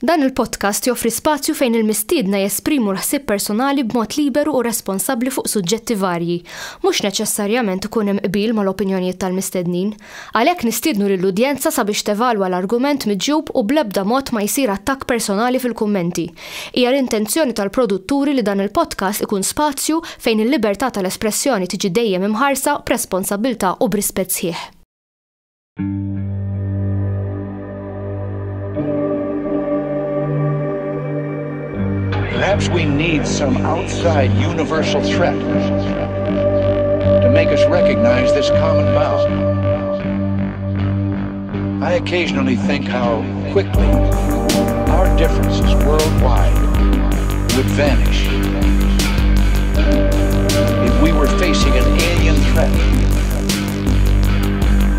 Dan il-podcast joffri spazju fejn il-mistiedna jesprimu l-ħsieb personali b'mod liberu u responsabbli fuq suġġetti varji. Mhux neċessarjament ikun hemm qbil mal-opinjonijiet tal-mistednin. Għalhekk nistiednu lill-udjenza sabiex tevalwa l-argument miġjub u bl-ebda mod ma jsir attakk personali fil-kummenti. Hija l-intenzjoni tal-produtturi li dan il-podcast ikun spazju fejn il-libertà tal-espressjoni tiġi dejjem imħarsa b'responsabbiltà u b'rispett sħiħ. Perhaps we need some outside universal threat to make us recognize this common bond. I occasionally think how quickly our differences worldwide would vanish if we were facing an alien threat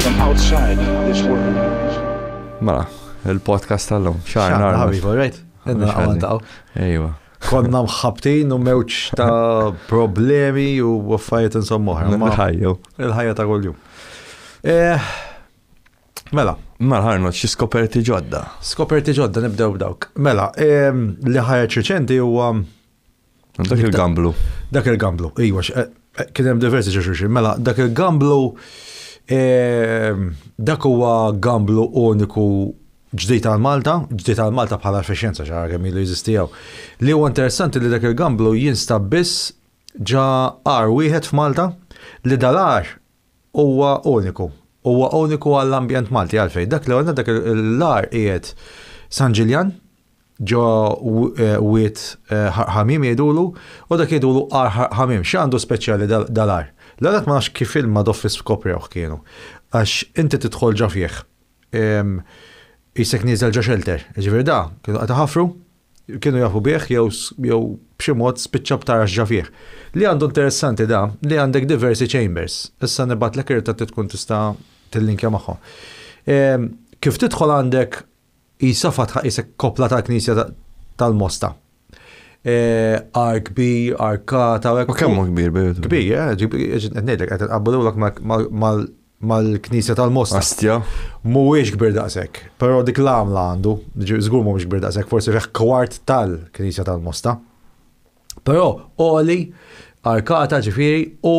from outside this world. Mela, il-podcast tal-lum. Xar, nar. Ħabib, all right? Ejwa. Konna mħabtin u mewġ ta' problemi u affarijiet insomma oħra. Il-ħajja. Il-ħajja ta' kuljum. Eh, mela. Mela ħarnu xi skoperti ġodda. Skoperti ġodda nibdew b'dawk. Mela, li ħareġ riċenti huwa Dak il-gamblu. Dak il-gamblu, iwa, eh, eh, kien hemm diversi ġeġuxi. Mela, dak il-gamblu dak huwa gamblu uniku ġdid għal Malta, ġdid għal Malta bħala effiċjenza ċara kemm ilu jeżistijaw. Li huwa interessanti li dak il-gamblu jinstab biss ġa għar wieħed f'Malta li dal-għar huwa uniku. Huwa uniku għall-ambjent Malti għalfejn. Dak li għandna dak l-għar qiegħed San Ġiljan, ġo eh, wied eh, ħamim jgħidulu, u dak jgħidulu għar ħamim. X'għandu speċjali dal-għar? L-għadat ma nafx kif il-madoffi skoprewh kienu. Għax inti tidħol ġo fih. Isek nieżel ġo shelter. Ġifieri da, kienu qed ħafru, kienu jafu bih jew jew b'xi mod spiċċa b'tarax ġa fih. Li għandu interessanti da, li għandek diversi chambers. Issa nibgħatlek irta tkun tista' tillinkja magħhom. Ehm, kif tidħol għandek isa fatħa isek kopla tal-knisja tal-Mosta. Eh, għar kbir, arkata. U kemm hu kbir, Kbir, eh, ngħidlek qed inqabblu mal mal-Knisja tal-Mosta. Astja. Mhuwiex kbir daqshekk, però dik l-għamla għandu, żgur mhuwiex kbir daqshekk, forsi fih kwart tal-Knisja tal-Mosta. Però oli, arkata ġifieri u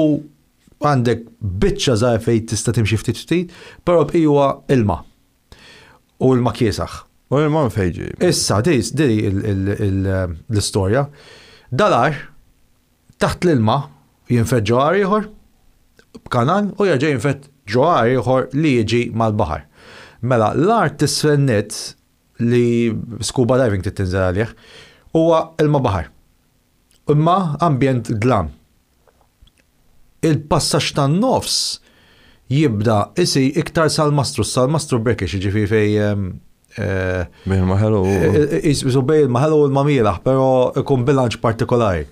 għandek biċċa żgħar fejn tista' timxi ftit ftit, però bqija ilma. U ilma kiesaħ. U ilma fejn ġej? Issa, di l-istorja. Dalar, Taħt l-ilma jinfed ġo għar ieħor b'kanal u jerġa' jinfed ġo għar ieħor li jiġi mal-baħar. Mela l-art t'isfel nett li scuba diving trid tinżel għalih huwa ilma baħar. Imma ambjent dlam. Il-passaġġ tan-nofs jibda isir iktar salmastru, salmastru brackish, jiġifieri fejn eh, Bejn il-maħelu u. Isu bejn il-maħelu u l-mamilaħ, però ikun bilanċ partikolari.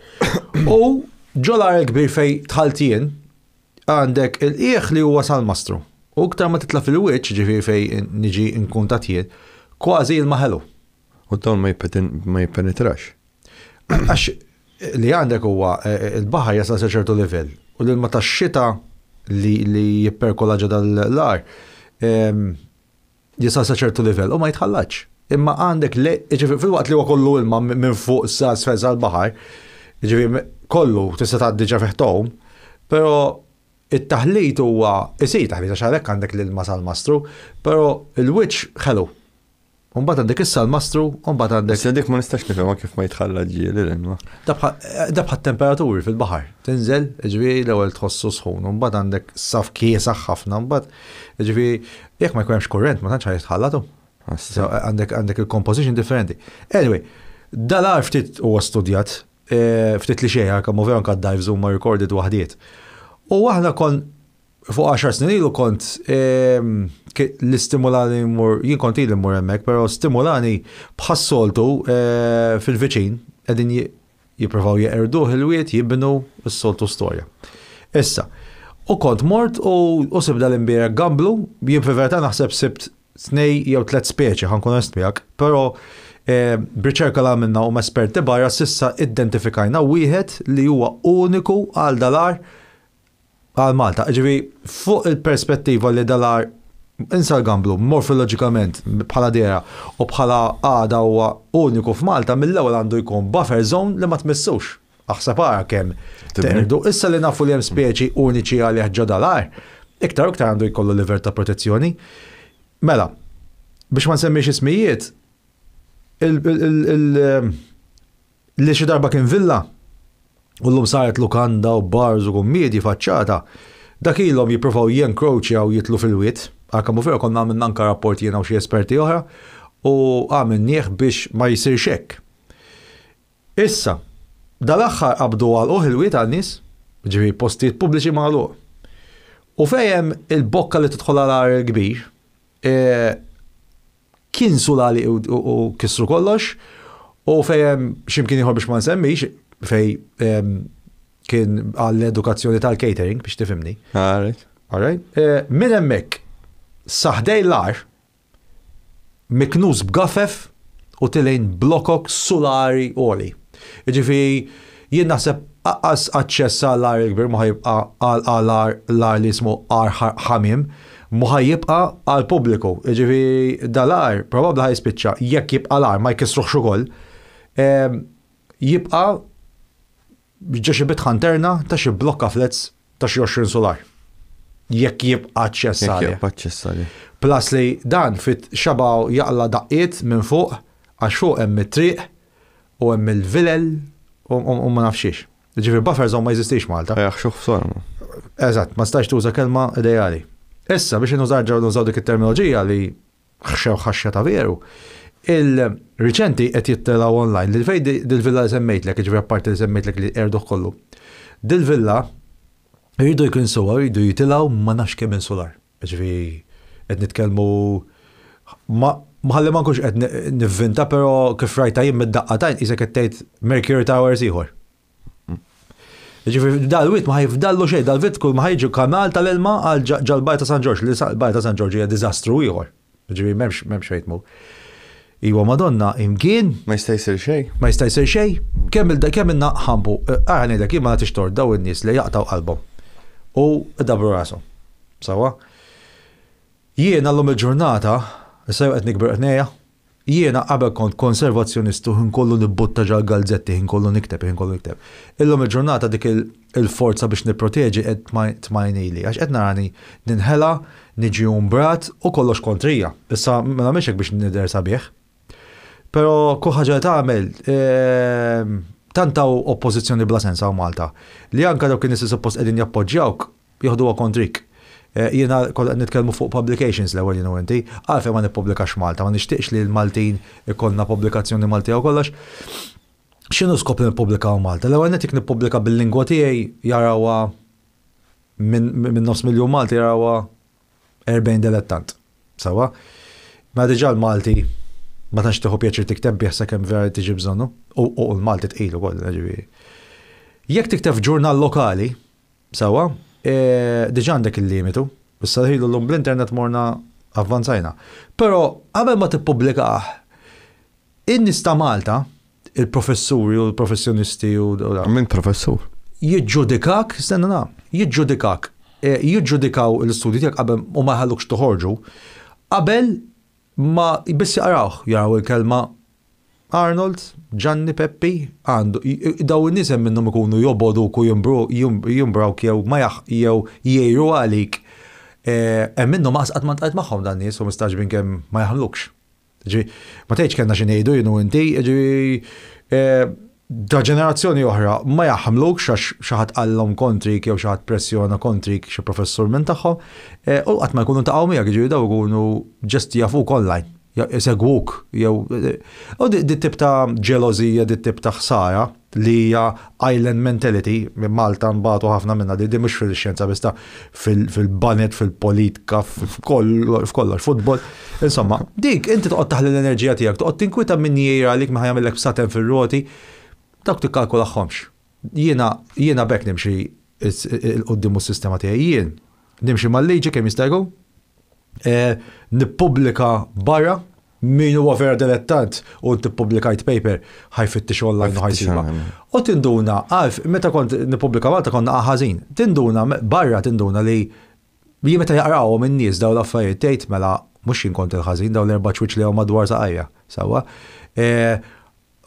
U ġolar il-kbir fej tħalt jien, għandek il-qieħ li huwa salmastru. U iktar ma titla fil-wiċċ, ġifieri fej niġi nkuntat jien, kważi il-maħelu. U dawn ma jippenetrax. Għax li għandek huwa eh, eh, il-baħar jasal sa ċertu livell u l-ilma tax-xita li, li jipperkola ġo dal-lar ehm, jasal sa ċertu livell u ma jitħallatx. Imma għandek le, ġifieri fil-waqt li huwa kollu ilma minn fuq sa sfel sal-baħar, ġifieri kollu tista' tgħaddi ġa fih tgħum, però it-taħlit huwa isir taħlit għax għalhekk għandek l-ilma salmastru, però il-wiċċ ħelu. U mbagħad għandek is-salmastru, u mbagħad għandek. Issa dik ma nistax nifhimha kif ma jitħalla ġieli l-ilma. Da bħal temperaturi fil-baħar. Tinżel, ġifieri l-ewwel tħossu sħun, u mbagħad għandek saf kiesaħ ħafna, mbagħad ġifieri jekk ma jkun hemmx kurrent ma tantx ħa jitħallatu. Għandek għandek il-composition differenti. Anyway, dal-għar ftit huwa studjat, eh, ftit li xejn kemm vera anke dives huma recorded waħdiet. U aħna kon Fuq għaxar snin ilu kont ehm, li stimulani mmur, jien kont ili mmur hemmhekk, però stimulani bħas-soltu eh, fil-viċin qegħdin jippruvaw jeqirduh il-wied, jibnu s-soltu storja. Issa, u kont mort u, u sibda l-imbierek gamblu, jien fil-verità naħseb sibt tnej jew tlet speċi, ħankun onest miegħek, però eh, b'riċerka li għamilna u esperti barra sissa identifikajna wieħed li huwa uniku għal dalar Għal Malta. Ġifieri fuq il-perspettiva li dal-għar Insa l-gamblu, morfoloġikament, bħala dehra u bħala qagħda huwa uniku f'Malta, mill-ewwel għandu jkun buffer zone li ma tmissux. Aħseb ara kemm teqirdu. Issa li nafu li hemm speċi uniċi għalih ġo dal-għar, iktar u iktar għandu jkollu livell ta' protezzjoni. Mela, biex ma nsemmix ismijiet, li xi darba kien villa u llum saret lukanda u bars u kummiedji faċċata, dak ilhom jippruvaw jenkroċjaw jidħlu fil-wied. Għal kemm hu veru konna għamilna anke rapport jiena u xi esperti oħra u għamilnieh biex ma jsirx hekk. Issa, dal-aħħar qabdu għalquh il-wied għan-nies, jiġifieri postijiet pubbliċi magħluq. U fejn hemm il-bokka li tidħol għal Għar il-Kbir, Kinsu l-għalieq u kissru kollox, u fejn hemm xi mkien ieħor biex ma nsemmix, fejn kien għall-edukazzjoni tal-catering biex tifhimni. Alright. Alright. Eh, minn hemmhekk sa ħdej l-għar miknus b'gafef u tilejn blokok sulari għoli. Jiġifieri jien naħseb aqqas aċċess għall-għar il-kbir ma ħa jibqa' għal għar li jismu għar ħamiem mhu ħa jibqa' għall-pubbliku. Jiġifieri dal-għar probabbli ħa jispiċċa jekk jibqa' l-għar ma jkissruhx ukoll, jibqa' ġo xi bitħa interna ta' xi blokka flats ta' xi 20 sular. Jekk jibqa' aċċess għalih. Jekk jibqa' aċċess għalih. Plus li dan fit xaba' jaqla' daqqiet minn fuq għax fuq hemm it-triq u hemm il-vilel u ma nafx xiex. Ġifieri buffer zone ma jeżistix Malta. Jaħxuh f'sormu. Eżatt, ma stax tuża kelma ideali. Issa biex nużarġaw nużaw dik it-terminoloġija li ħxew ħaxxa ta' veru, il-riċenti qed jittelgħu online li fej dil-villa li semmejtlek, ġifieri apparti li semmejtlek li erduh kollu. Dil-villa jridu jkinsuha, jridu jitilgħu ma nafx kemm insular. Ġifieri qed nitkellmu ma ħalli ma nkunx qed nivvinta però kif rajta jien mid-daqqa t'għajn qisek qed tgħid Mercury Towers ieħor. Ġifieri dal-wied ma ħajfdallu xejn, dal-wied kull ma ħajġi kanal tal-ilma għal ġal-Bajja ta' San Ġorġ, li l-Bajja ta' San Ġorġ hija diżastru ieħor. Ġifieri m'hemmx m'hemmx fejn tmur. Iwa Madonna imkien. Ma jista' jsir xejn. Ma jista' jsir xejn. Kemm il kemm ilna ħambu, ara ngħidlek jien ma nagħtix tort dawn in-nies li jaqtgħu qalbhom u jdabbru rashom. Sewwa? Jiena llum il-ġurnata, issa jew qed nikber qed ngħejja, jiena qabel kont konservazzjonist u ħin kollu nibbutta ġal-galzetti, ħin kollu nikteb, ħin kollu nikteb. Illum il-ġurnata dik il-forza biex nipproteġi qed tmajnili għax qed narani ninħela, niġi umbrat u kollox kontrija. Issa ma nagħmilx hekk biex nidher sabiħ. Però kull ħaġa li tagħmel tant hawn oppożizzjoni bla sens hawn Malta li anke dawk in-nies li suppost qegħdin jappoġġjawk Joħduha kontrik. Jiena konna qed nitkellmu fuq publications l-ewwel jien u inti, għalfejn ma nippubblikax Malta, ma nixtieqx li l-Maltin ikollna pubblikazzjoni Maltija u kollox. X'inhu skop li nippubblikaw Malta? L-ewwel nett jekk nippubblika bil-lingwa tiegħi jarawha minn nofs miljun Malti jarawha 40 dilettant. Sewwa? Mela diġà l-Malti ma tantx tieħu pjaċir tikteb bih sakemm vera tiġi bżonnu. U l-Malti tqil ukoll, ġifieri. Jekk tikteb f'ġurnal lokali, Sewwa, diġà għandek il-limitu. Issa ħilu llum bl-internet morna avvanzajna. Però qabel ma tippubblikah, in-nies ta' Malta, il-professuri u l-professjonisti u. Min professur? Jiġġudikak, stenna na, jiġġudikak, jiġġudikaw l-istudju tiegħek qabel u ma jħallukx toħorġu, qabel ma biss jaqrawh, jaraw il-kelma Arnold, Ġanni Peppi, għandu, dawn in-nies hemm minnhom ikunu jobogħduk u jimbrawk jew ma jew jgħiru għalik. Hemm minnhom qas qatt ma ltqajt magħhom dan nies u mistagħġbin kemm ma jaħmlukx. Ġifieri, ma tgħidx kellna xi ngħidu jien u inti, ġifieri ta' ġenerazzjoni oħra ma jaħmlukx għax xi ħadd qallhom kontrik jew xi ħadd pressjona kontrik xi professur minn tagħhom u qatt ma jkunu ltaqgħu miegħek, jiġifieri dawn ikunu just jafuk online. Jsegwuk jew u di tip ta' ġelożija, di tip ta' ħsara li hija island mentality, Malta nbatu ħafna minnha, di mhux fil-xjenza biss ta' fil-baned, fil-politika, f'kollox, futbol. Insomma, dik inti toqgħod taħli l-enerġija tiegħek, toqgħod tinkwita min jgħir għalik min ħa jagħmillek b'saten fir-roti, dawk tikkalkulahomx. Jiena jiena b'hekk nimxi 'l quddiem u s-sistema tiegħi. Jien nimxi mal-liġi kemm jista' jkun, Nippubblika barra, min huwa vera dilettant u inti ppubblikajt paper ħa jfittix online u ħa jsibha. U tinduna, għalf, meta kont nippubblika Malta konna ħażin, tinduna barra tinduna li Jien meta jaqrawhom in-nies dawn l-affarijiet tgħid mela mhux jien kont il-ħażin dawn l-erba' ċwiċ li hawn madwar saqajja. Sewwa.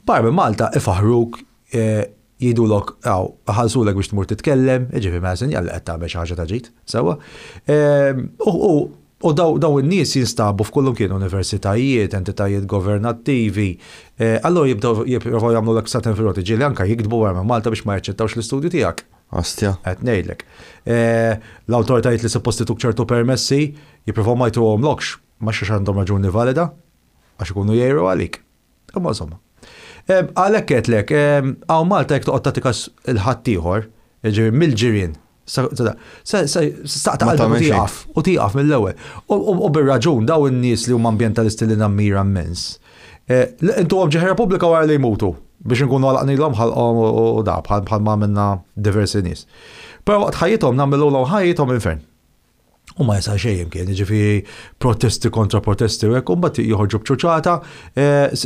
Barra minn Malta ifaħħruk, jgħidulok hawn iħallsulek biex tmur titkellem, jiġifieri mela sinjal li qed tagħmel xi ħaġa ta' ġid. Sewwa. U dawn in-nies jinstabu f'kullimkien, universitajiet, entitajiet governattivi. Allura jibdew jipprovaw jagħmlulek bsaten fir-roti, ġieli anke jiktbu barra minn Malta biex ma jaċċettawx l-istudju tiegħek. Ostja. Qed ngħidlek. L-awtoritajiet li suppost ituk ċertu permessi jippruvaw ma jtuhomlokx, mhux għax għandhom raġuni valida, għax ikunu jgħiru għalik. Imma insomma. Għalhekk għedtlek, hawn Malta jekk toqgħod tagħti każ il-ħaddieħor, jiġifieri mill-ġirien, staqta' qalbek u tieqaf, u tieqaf mill-ewwel. U bir-raġun dawn in-nies li huma ambjentalisti li nammira immens. Intuhom ġieħ Repubblika wara li jmutu biex inkunu għalaqnilhom ħalqhom u da bħal ma għamilna diversi nies. Però waqt ħajjithom nagħmilulhom ħajjithom infern. U ma jasal xejn imkien, jiġifieri protesti kontra protesti u hekk, u mbagħad joħorġu b'ċuċata,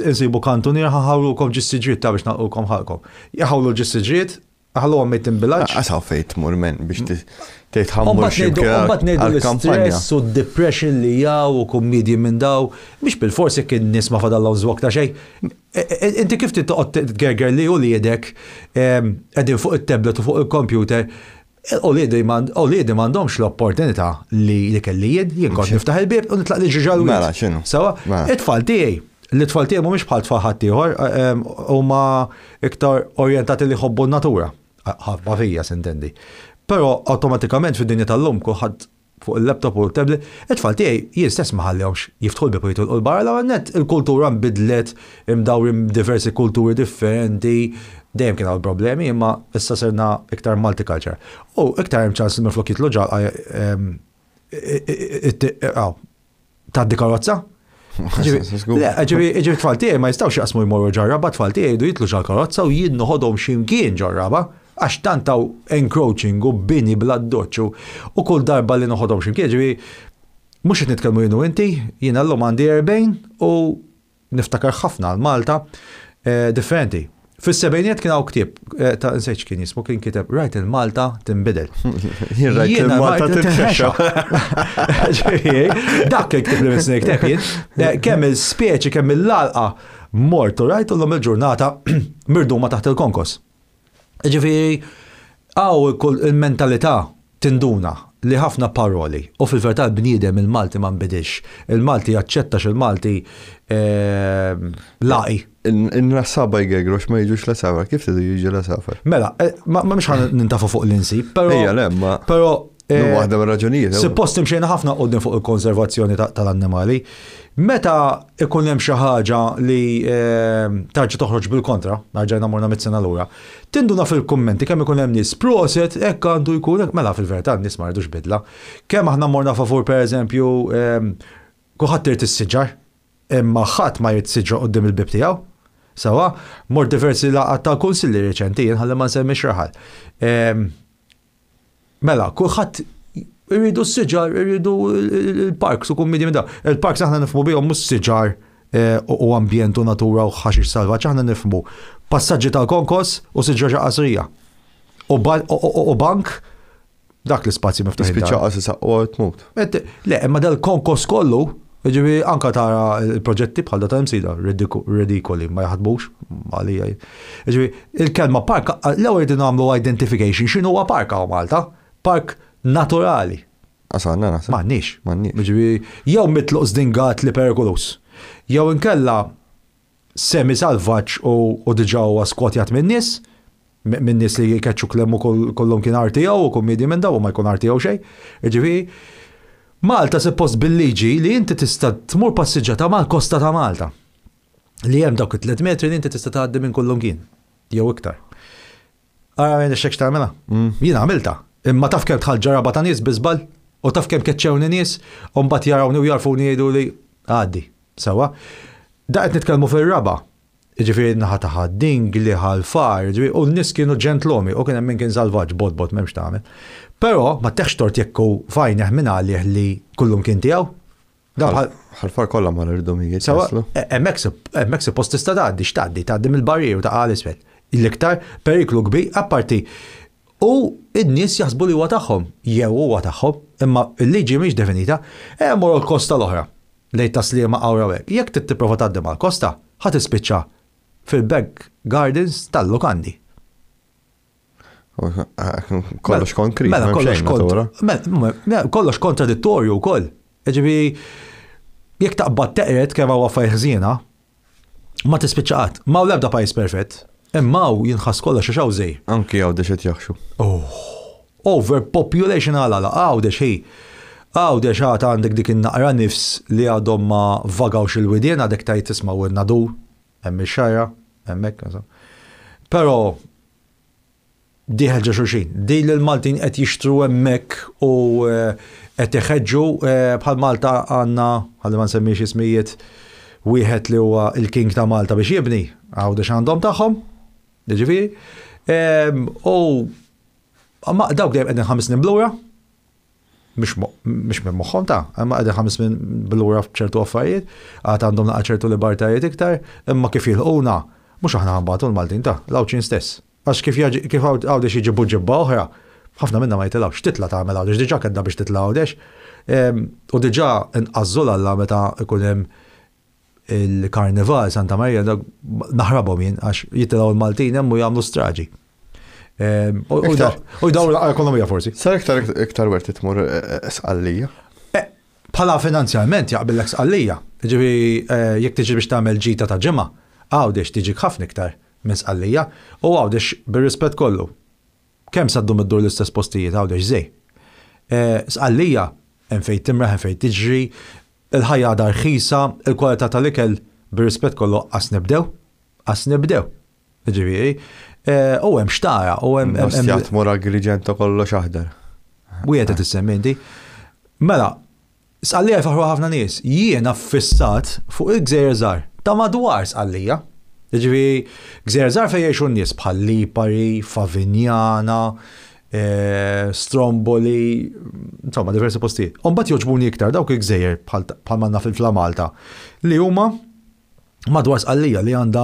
insibu kantunier ħa nħawlukom ġis-siġriet ta' biex nagħlqulkom ħalqkom. Jħawlu ġis-siġriet, ħalluhom mejtin bil-għatx. Għax fejn tmur men biex tgħid ħammur xi Mbagħad ngħidu l-istress u d-depression li jaw u kummedji minn daw, biex bil-fors jekk in-nies ma fadallhom żwok ta' xejn. Inti kif toqgħod tgerger li uliedek qegħdin fuq it-tablet u fuq il-computer, uliedi m'għandhomx l-opportunità li kelli jien, jien kont niftaħ il-bieb u nitlaq niġri ġal Mela, x'inhu? Sewwa, it-tfal tiegħi, l-tfal tiegħi mhumiex bħal tfal ħaddieħor, huma iktar orjentati li jħobbu n-natura. Ħabba fija, s'intendi. Però awtomatikament fid-dinja tal-lum kulħadd fuq il-laptop u l-tablet, it-tfal tiegħi jien stess ma ħallihomx jiftħu l-bieb u jitilqu 'l barra. L-ewwel nett il-kultura nbidlet, imdawrin b'diversi kulturi differenti, dejjem kien hawn problemi, imma issa sirna iktar multicultural. U iktar hemm ċans li minflok jitlu ġalqa tgħaddi karozza. Le, ġifieri tfal tiegħi ma jistgħux jaqsmu jmorru ġar-raba, tfal tiegħi jridu jitlu ġal-karozza u jien noħodhom x'imkien ġar-raba, għax tant hawn encroaching u bini bl-addoċċ u kull darba li noħodhom x'imkien, ġifieri mhux qed nitkellmu jien u inti, jiena llum għandi 40 u niftakar ħafna għal Malta differenti. Fis-sebgħinijiet kien hawn ktieb ta' nsejt x'kien jismu, kien kiteb Rajt il-Malta tinbidel. Jien rajt il-Malta titxexxa. Dak kien ktieb li misni kteb jien. Kemm il-speċi, kemm il-għalqa mort u rajt illum il-ġurnata mirduma taħt il-konkos. Ġifieri hawn il-mentalità tinduna li ħafna paroli u fil-verità l-bniedem il-Malti ma nbidilx. Il-Malti jaċċetta x'il-Malti laqi. In-nassaba jgegru għax ma jiġux l-għasafar, kif tridu jiġu l-għasafar? Mela, ma mhux ħa nintafu fuq l-insib, però. Ejja, le, ma. Però. Waħda mir-raġunijiet. Suppost imxejna ħafna qudiem fuq il-konservazzjoni tal-annimali. Meta ikun hemm xi ħaġa li tarġa' toħroġ bil-kontra, rġajna morna mit sena lura, tinduna fil-kummenti kemm ikun hemm nies proset, hekk għandu jkun, mela fil-verità n-nies ma rridux bidla. Kemm aħna morna favur pereżempju kulħadd irid is-siġar, imma ħadd ma jrid siġra quddiem il-bieb tiegħu. Sewwa, mort diversi laqgħat tal-kunsilli riċenti jien ħalli ma nsemmix raħal. Mela, kulħadd irridu s-siġar, irridu l-parks u kummidi minn dawn. Il-parks aħna nifhmu bihom mhux siġar u ambjent u natura u ħaxix salvaġġ, aħna nifhmu passaġġi tal-konkos u siġra ġa qasrija. U bank dak l-ispazju miftuħ. Tispiċċa qas isaqqu tmut. Le, imma dal-konkos kollu, jiġifieri anka tara l-proġetti bħal da tal-Msida, ridikoli, ma jaħdmux għalija. Jiġifieri, il-kelma park, l-ewwel irridu nagħmlu identification x'inhu huwa park hawn Malta. Park naturali. Għasanna naħseb. M'għandniex. M'għandniex. Jiġifieri, jew mitluq żdingat li perikolus. Jew inkella semi salvaġġ u diġà huwa skwatjat min-nies, min-nies li jkeċċu klemmu kollhom kien art tiegħu u kummiedi minn daw u ma jkun art tiegħu xejn. Jiġifieri, Malta suppost bil-liġi li inti tista' tmur passiġġata mal-kosta ta' Malta. Li hemm dawk it-tliet metri li inti tista' tgħaddi minn kullumkien jew iktar. Ara minn xek tagħmilha. Jien għamilta. Imma taf kemm dħalt ġaraba ta' nies bi żball u taf kemm keċċewni nies u mbagħad jarawni u jarfuni jgħidu li għaddi. Sewwa. Da qed nitkellmu fir-raba'. Jiġifieri n-naħa ta' Ħad-Dingli, Ħal Far, jiġifieri u n-nies kienu ġentlomi u kien hemm min kien salvaġġ, bot bot m'hemmx tagħmel. Però ma tteħx tort jekk hu f'għajnejh minn għalih li kullumkien tiegħu. Da bħal. Ħal Far kollha mal-irdumijiet Sewwa, jaslu. hemmhekk hemmhekk suppost tista' tgħaddi, x'tgħaddi? Tgħaddi mill-barrier u taqa' 'l isfel. L-iktar periklu kbir, apparti. U n-nies jaħsbu li huwa tagħhom, jew huwa tagħhom, imma l-liġi mhix definita. Ejja mmorru l-kosta l-oħra, lejn Tas-Sliema Qawra u hekk. Jekk trid tipprova tgħaddi mal-kosta, ħa tispiċċa fil-back gardens tal-lukandi. Kollox konkret. Mela, kollox mela, kollox kontradittorju wkoll. Ġifieri, jekk taqbad teqred kemm hawn affarijiet ħżiena, ma tispiċċa qatt. Ma hawn l-ebda pajjiż perfett. Imma hawn jinħass kollox għax hawn żejr. Anki Għawdex qed jaħxu. Oh, overpopulation għal għala, Għawdex hi. Għawdex għad għandek dik in-naqra nifs li għadhom ma vagawx il-widien għadek tajt tisma' u n-nadur, hemm ix-xajra, hemmhekk. Però dieħel ġo xulxin. Din li l-Maltin qed jixtru hemmhekk u qed iħeġġu bħal Malta għandna, ħalli ma nsemmix ismijiet, wieħed li huwa il-king ta' Malta biex jibni, Għawdex għandhom tagħhom, jiġifieri. U dawk dejjem qegħdin 5 snin b'lura, mhux minn moħħhom ta' imma qegħdin 5 snin b'lura f'ċertu affarijiet, għad għandhom naqa' ċertu libertajiet iktar, imma kif jilħquna, mhux aħna ħanbatu l-Maltin ta' l-Għawdxin stess. Għax kif kif Għawdex jiġi buġibba oħra, ħafna minna ma jitilgħux. Titla' tagħmel Għawdex, diġà kedda biex titla' Għawdex. U diġà nqażżu 'l Alla meta jkun hemm il-karnival Santa Marija, naħrabhom jien għax jitilgħu l-Maltin hemm u jagħmlu straġi. U jdawru l-ekonomija forsi. Sar iktar iktar werti tmur Sqallija. Bħala finanzjalment jaqbillek Sqallija. Ġifieri jekk tiġi biex tagħmel ġita ta' ġimgħa, Għawdex tiġik ħafna iktar minn Sqallija. U Għawdex bir-rispett kollu, kemm sa ddum iddur l-istess postijiet Għawdex żej. Sqallija hemm fejn timraħ, hemm fejn tiġri, il-ħajja għadha rħisa, il-kwalità tal-ikel bir-rispett kollu qas nibdew, qas nibdew. Ġifieri, u hemm xtara u hemm. Ostja tmur Agrigento kollox aħdar. Wieħed qed issemmi inti. Mela, Sqallija jfaħħru ħafna nies. Jiena ffissat fuq il-gżejjer żgħar ta' madwar Sqallija. Jiġifieri gżejjer żgħar fejn jgħixu n-nies bħal Lipari, Favignana, Stromboli, insomma diversi postijiet. U mbagħad jogħġbuni iktar dawk il-gżejjer bħal m'għandna fil-Fla Malta li huma madwar Sqallija li għandha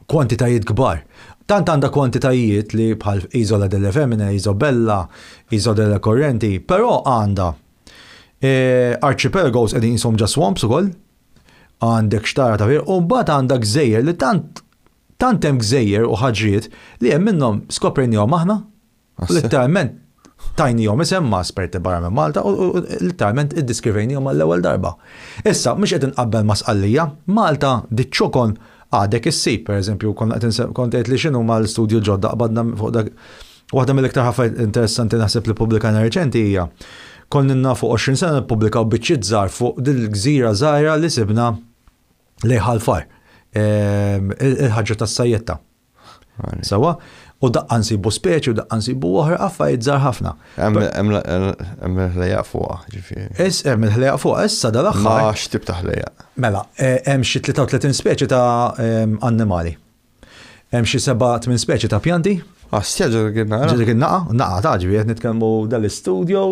kwantitajiet kbar. Tant għandha kwantitajiet li bħal Isola delle Femmine, Isobella, Isola delle Correnti, però għandha archipelagos qegħdin qishom ġa swamps ukoll, għandek xtara ta' u mbagħad għandha gżejjer li tant tant hemm gżejjer u ħaġriet li hemm minnhom skoprejnihom aħna. Letteralment tajnihom isem ma' esperti barra minn Malta u letteralment iddiskrivejnihom għall-ewwel darba. Issa, mhux qed inqabbel ma' Sqallija, Malta diċ-ċokon għadek issib, pereżempju, konna qed kont għedt li x'inhuma l-istudju ġodda qbadna fuq dak. Waħda mill-iktar ħafna interessanti naħseb li ppubblikajna reċenti hija konna fuq 20 sena nippubblikaw biċċiet żgħar fuq dil-gżira żgħira li sibna lejn Ħal Far, il-ħaġra tas-sajjetta. Sewwa? U daqqa nsibu speċi u daqqa nsibu oħra, affarijiet żgħar ħafna. Hemm il-ħlejjaq fuqha, ġifieri. Is hemm il-ħlejjaq fuqha, issa dal-aħħar. Ma x'tip ta' ħlejjaq? Mela, hemm xi 33 speċi ta' annimali. Hemm xi 7-8 speċi ta' pjanti. Ah, stja ġo dik in-naqa. Ġo dik in-naqa, naqa ta' ġifieri qed nitkellmu dal-istudio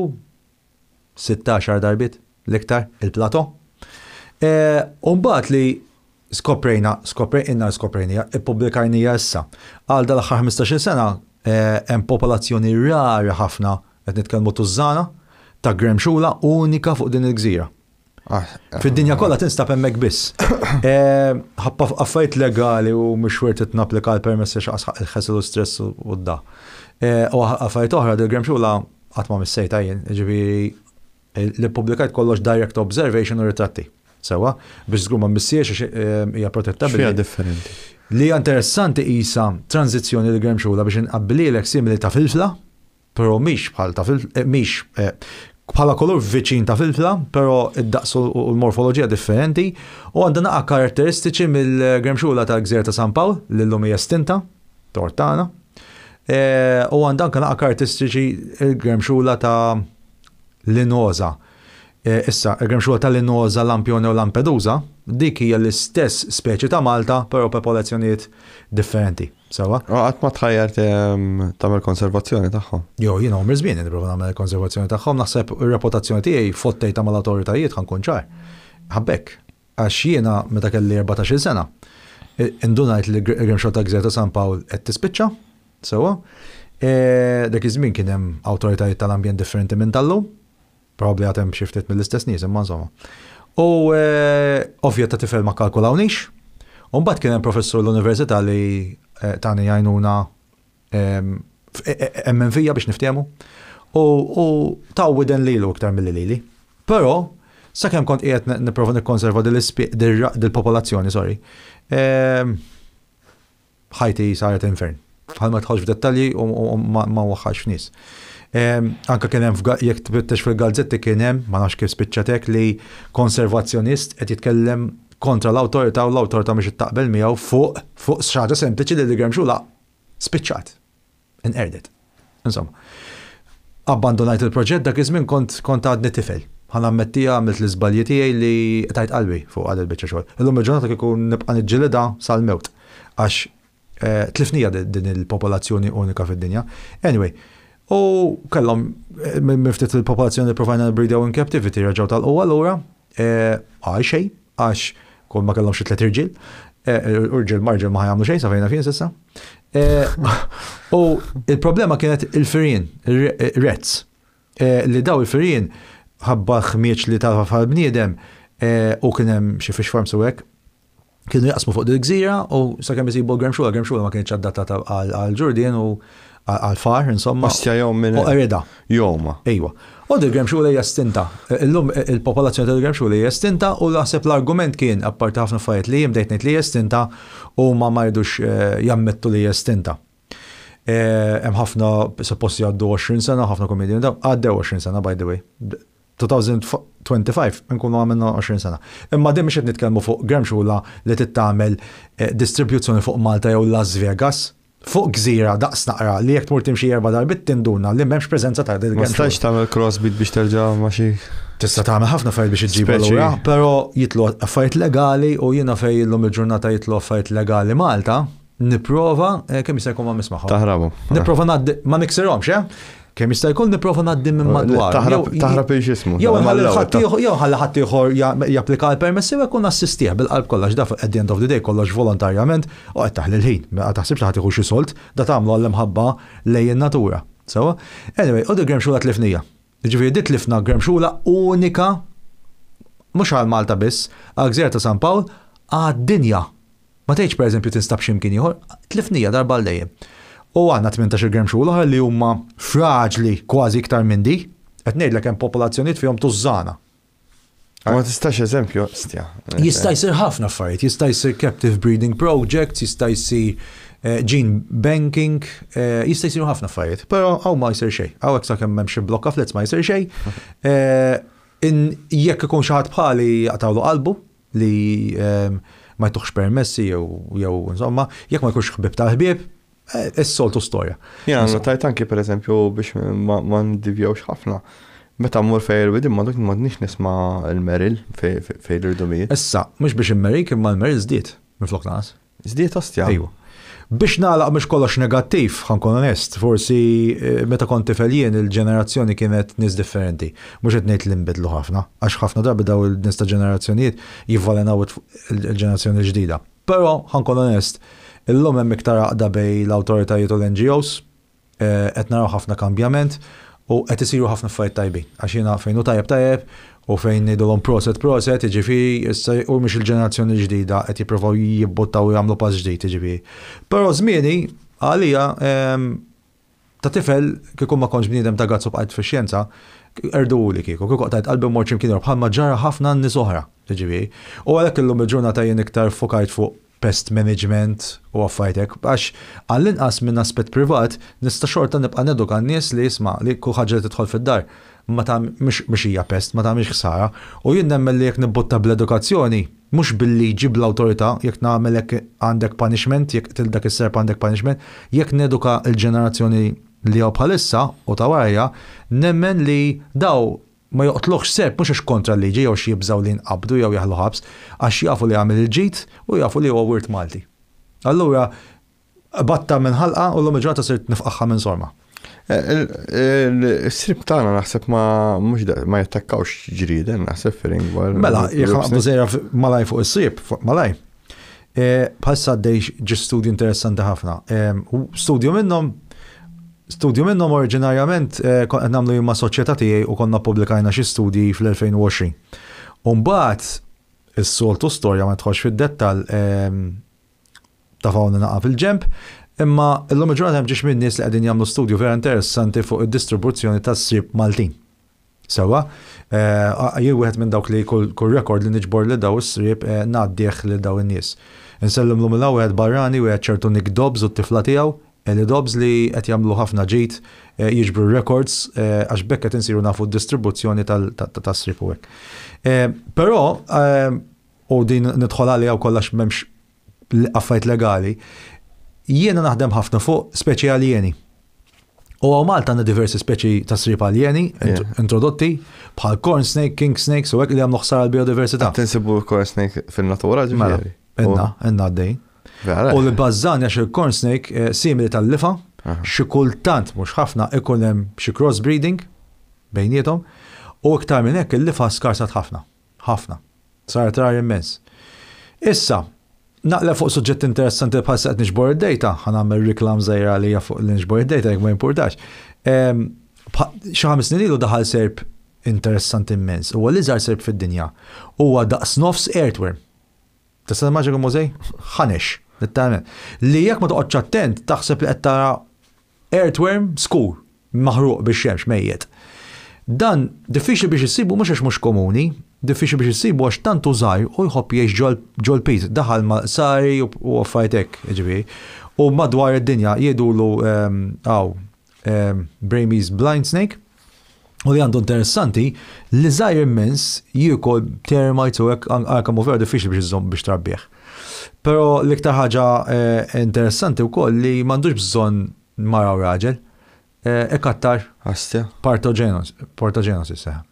16 darbiet l-iktar il-plato. U mbagħad li skoprejna, skoprejna, skoprejnija, ippubblikajnija issa. Għal dal-aħħar 15-il sena hemm popolazzjoni rari ħafna, qed nitkellmu tużżana, ta' gremxula unika fuq din il-gżira. Fid-dinja kollha tinstab hemmhekk biss. Ħabba affarijiet legali u mhux worth it napplika l-permess għax qas il-ħesel u stress u d-da. U affarijiet oħra dil-gremxula qatt ma missejtha jien, jiġifieri li ppubblikajt kollox direct observation u ritratti. Sewwa, biex żgur ma mmissiex għax hija protetta. X'fiha differenti? Li hija interessanti qisha tranżizzjoni l-gremxula biex inqabbilhielek simili ta' filfla, però mhix bħal ta' filfla, mhix bħala kulur viċin ta' filfla, però id-daqs u l-morfoloġija differenti u għandha naqa' karatteristiċi mill-gremxula tal-Gżejjer ta' San Pawl li llum hija estinta, tort tagħna. U għandha anke naqa' karatteristiċi l-gremxula ta' Linosa. Issa, il-gremxula ta' Linosa, Lampione u Lampedusa, dik hija l-istess speċi ta' Malta, però popolazzjonijiet differenti. Sewwa? U qatt ma tħajjart tagħmel konservazzjoni tagħhom? Jo, jiena għomri żmien nipprova nagħmel konservazzjoni tagħhom, naħseb ir-reputazzjoni tiegħi fottejtha mal-awtoritajiet ħa nkun ċar. Ħabbek. Għax jiena meta kelli 14-il sena, indunajt li l-gremxula ta' Gżira ta' San Pawl qed tispiċċa, sewwa. Dak iż-żmien kien hemm awtoritajiet tal-ambjent differenti minn tal-lum, probabbli għad hemm xi ftit mill-istess nies imma insomma. U ovvja ta' tifel ma kkalkulawnix. U mbagħad kien hemm professur l-università li tani għajnuna emmen fija biex niftehmu. U taw widen lilu iktar milli lili. Però, sakemm kont qiegħed nipprova nikkonserva dil-popolazzjoni, sorry, ħajti saret infern. Ħal ma tħolx f'dettalji u ma waħħax f'nies. Anka kien hemm jekk tbittex fil-gazzetti kien hemm, ma nafx kif spiċċatek li konservazzjonist qed jitkellem kontra l-awtorità u l-awtorità mhux taqbel miegħu fuq fuq xi ħaġa sempliċi li l-Gremxula spiċċat. Inqerdet. Insomma. Abbandonajt il-proġett dak iż-żmien kont kont għadni tifel. Ħa nammettiha għamilt l-iżbalji tiegħi li tajt qalbi fuq għal il-biċċa xogħol. Illum il-ġurnata kieku nibqa' niġġilidha sal-mewt. Għax tlifnija din il-popolazzjoni unika fid-dinja. Anyway, u kellhom minn ftit il-popolazzjoni li provajna nbreedew in captivity reġgħu tal-qwa lura, għal xejn, għax kull ma kellhom xi tliet irġiel, irġiel marġel ma ħajamlu xejn sa fejna fin s'issa. U il-problema kienet il-firien, il-rats, li daw il-firien ħabba ħmieġ li ta' bniedem u kien hemm xi fish farms u hekk, kienu jaqsmu fuq dil-gżira u sakemm isibu l-Gremxula, Gremxula ma kienx adattata għal-ġurdien u għal-far, insomma. Ostja jom minn. U qerida. Joma. Ejwa. U dil-Gremxula hija estinta. Illum il-popolazzjoni tal-Gremxula hija estinta u naħseb l-argument kien, apparti ħafna affarijiet li jien bdejt ngħid li hija estinta u ma ma jridux jammettu li hija estinta. Hemm ħafna suppost jgħaddu 20 sena, ħafna komedji, għaddew 20 sena by the way. 2025 nkunu għamilna 20 sena. Imma din mhux qed nitkellmu fuq Gremxula li tittamel distribuzzjoni fuq Malta jew Las Vegas, fuq gżira daqs naqra li jekk tmur timxi erba' darbiet tinduna li m'hemmx preżenza ta' Ma stajx tagħmel crossbreed biex terġa' ma xi. Tista' tagħmel ħafna affarijiet biex iġġibha lura, però jitlu affarijiet legali u jiena fejn illum il-ġurnata jitlu affarijiet legali Malta, nipprova kemm jista' jkun ma mismaħħom. Taħrabu. Nipprova ngħaddi ma niksirhomx, eh? Kemm jista' jkun nipprova ngħaddi minn madwar. Taħrab il-xismu. Jew ħalli ħadd ieħor japplika l-permessi u jkun assistih bil-qalb kollox da at the end of the day kollox volontarjament u qed taħli l-ħin. Ma taħsibx li ħadd jieħu xi sold, da tagħmlu għall-imħabba lejn in-natura. Sewa? Anyway, u di Gremxula tlifnija. Ġifieri di tlifna Gremxula unika mhux għal Malta biss, għal Gżira ta' San Pawl, għad-dinja. Ma tgħidx pereżempju tinstab x'imkien ieħor, tlifnija darba għal dejjem. U għandna 18 gremxula oħra li huma fraġli kważi iktar minn di, qed ngħidlek hemm popolazzjonijiet fihom tużżana. Ma tistax eżempju, stja. Jista' jsir ħafna affarijiet, jista' jsir captive breeding projects, jista' jsir gene banking, jista' jsiru ħafna affarijiet, però hawn ma jsir xejn. Hawn hekk sakemm hemm xi blokka flits ma jsir xejn. Jekk ikun xi ħadd bħali jaqtawlu qalbu li ma jtuħx permessi jew insomma, jekk ma jkunx ħbib tal-ħbieb, is-soltu storja. Jena notajt anki per eżempju biex ma ndivjawx ħafna. Meta mmur fej il-widin ma dok m'għadniex nisma' l-meril fej l-irdumijiet. Issa, mhux biex immerik imma l-meril żdied minflok naqas. Żdied ostja. Ejwa. Biex nagħlaq mhux kollox negattiv, ħa nkun onest, forsi meta kont tifel jien il-ġenerazzjoni kienet nies differenti. Mhux qed ngħid li nbidlu ħafna, għax ħafna drabi daw il-nies ta' ġenerazzjonijiet jivvalenaw il-ġenerazzjoni ġdida. Però ħa nkun onest, illum hemm iktar għaqda bejn l-awtoritajiet u l-NGOs, qed naraw ħafna kambjament u qed isiru ħafna affarijiet tajbin. Għax jiena fejn hu tajjeb tajjeb u fejn ngħidulhom proset proset, jiġifieri issa u mhux il-ġenerazzjoni ġdida qed jippruvaw jibbuttaw u jagħmlu pass ġdid, jiġifieri. Però żmieni għalija ta' tifel kieku ma kontx bniedem ta' gazzu bqajt fix-xjenza, erduli kieku, kieku qtajt qalbi mort x'imkien bħalma ġara ħafna nies oħra, jiġifieri. U għalhekk illum il-ġurnata jien iktar fokajt fuq pest management u affarijiet hekk, għax għall-inqas minn aspett privat nista' xorta nibqa' neduka n-nies li jisma' li kull ħaġa li tidħol fid-dar ma ta' mhux hija pest, ma tagħmilx ħsara. U jien nemmen li jekk nibbutta bl-edukazzjoni, mhux bil-liġi bl-awtorità, jekk nagħmel hekk għandek punishment, jekk qtilt dak is-serp għandek punishment, jekk neduka l-ġenerazzjoni li hawn bħalissa u ta' warajja, nemmen li daw ma joqtluhx serp mhux għax kontra l-liġi jew għax jibżgħu li jinqabdu jew jaħlu ħabs, għax jafu li għamel il-ġid u jafu li huwa wirt Malti. Allura, batta minn ħalqa u l-lum il-ġurnata sirt nifqaħħa minn sorma. Is-srib tagħna naħseb ma mhux ma jattakkawx ġrieden naħseb fil-lingwa. Mela, jekk naqbdu żejra malaj fuq is-srib, malaj. Bħalissa għaddej ġi studju interessanti ħafna. Studju minnhom Studju minnhom oriġinarjament kont qed nagħmlu jien ma' soċjetà tiegħi u konna ppubblikajna xi studji fl-2020. U mbagħad, is-soltu storja ma nidħolx fid-dettall, tafgħuni naqa' fil-ġenb, imma llum il-ġurnata hemm ġiex min-nies li qegħdin jagħmlu studju vera interessanti fuq id-distribuzzjoni tas-sriep Maltin. Sewwa, jien wieħed minn dawk li kull rekord li niġbor lil daw is-sriep ngħaddih lil daw in-nies. Insellimlu minn hawn wieħed barrani, wieħed ċertu Nick Dobbs u t-tifla tiegħu, Ellie Dobbs li qed jagħmlu ħafna ġid jiġbru r-rekords għax b'hekk qed insiru nafu d-distribuzzjoni tas-sriep u hekk. Però, u din nidħol għaliha wkoll għax m'hemmx affarijiet legali, jiena naħdem ħafna fuq speċi aljeni. U hawn Malta għandna diversi speċi ta' sriep aljeni introdotti bħal corn snake, king snakes u hekk li jagħmlu ħsara għall-biodiversità. Qed insibu corn snake fin-natura mela, ġifieri. Inna, inna għaddej. U li bażżani għax il-corn snake eh, simili tal-lifa, xi kultant mhux ħafna ikun hemm xi crossbreeding bejniethom u iktar minn hekk il-lifa skarsat ħafna. Ħafna. Saret rari immens. Issa, naqleb fuq suġġett interessanti li bħalissa qed niġbor id-data, ħa nagħmel riklam żgħira għalija fuq li niġbor id-data jekk ma jimpurtax. Ehm, xi ħames snin ilu daħal serp interessanti immens. Huwa l-iżgħar serp fid-dinja. Huwa daqs nofs earthworm. Tista' timmaġina kemm hu żgħir? Ħanex, letteralment. Li jekk ma toqgħodx attent taħseb li qed tara Earthworm skur, maħruq bix-xemx, mejjet. Dan diffiċli biex issibu mhux għax mhux komuni, diffiċli biex issibu għax tant hu żgħir u jħobb jgħix ġol-pit, daħal mal-qsari u affarijiet hekk, jiġifieri. U madwar id-dinja jgħidulu hawn Burmese blind snake. U li għandu interessanti li żgħir immens jiekol termites u hekk ara kemm hu vera diffiċli biex iżżomm biex trabbih. Però l-iktar ħaġa eh, interessanti wkoll li m'għandux bżonn mara u raġel, eh, ikattar Astja. Partogenesis seħ.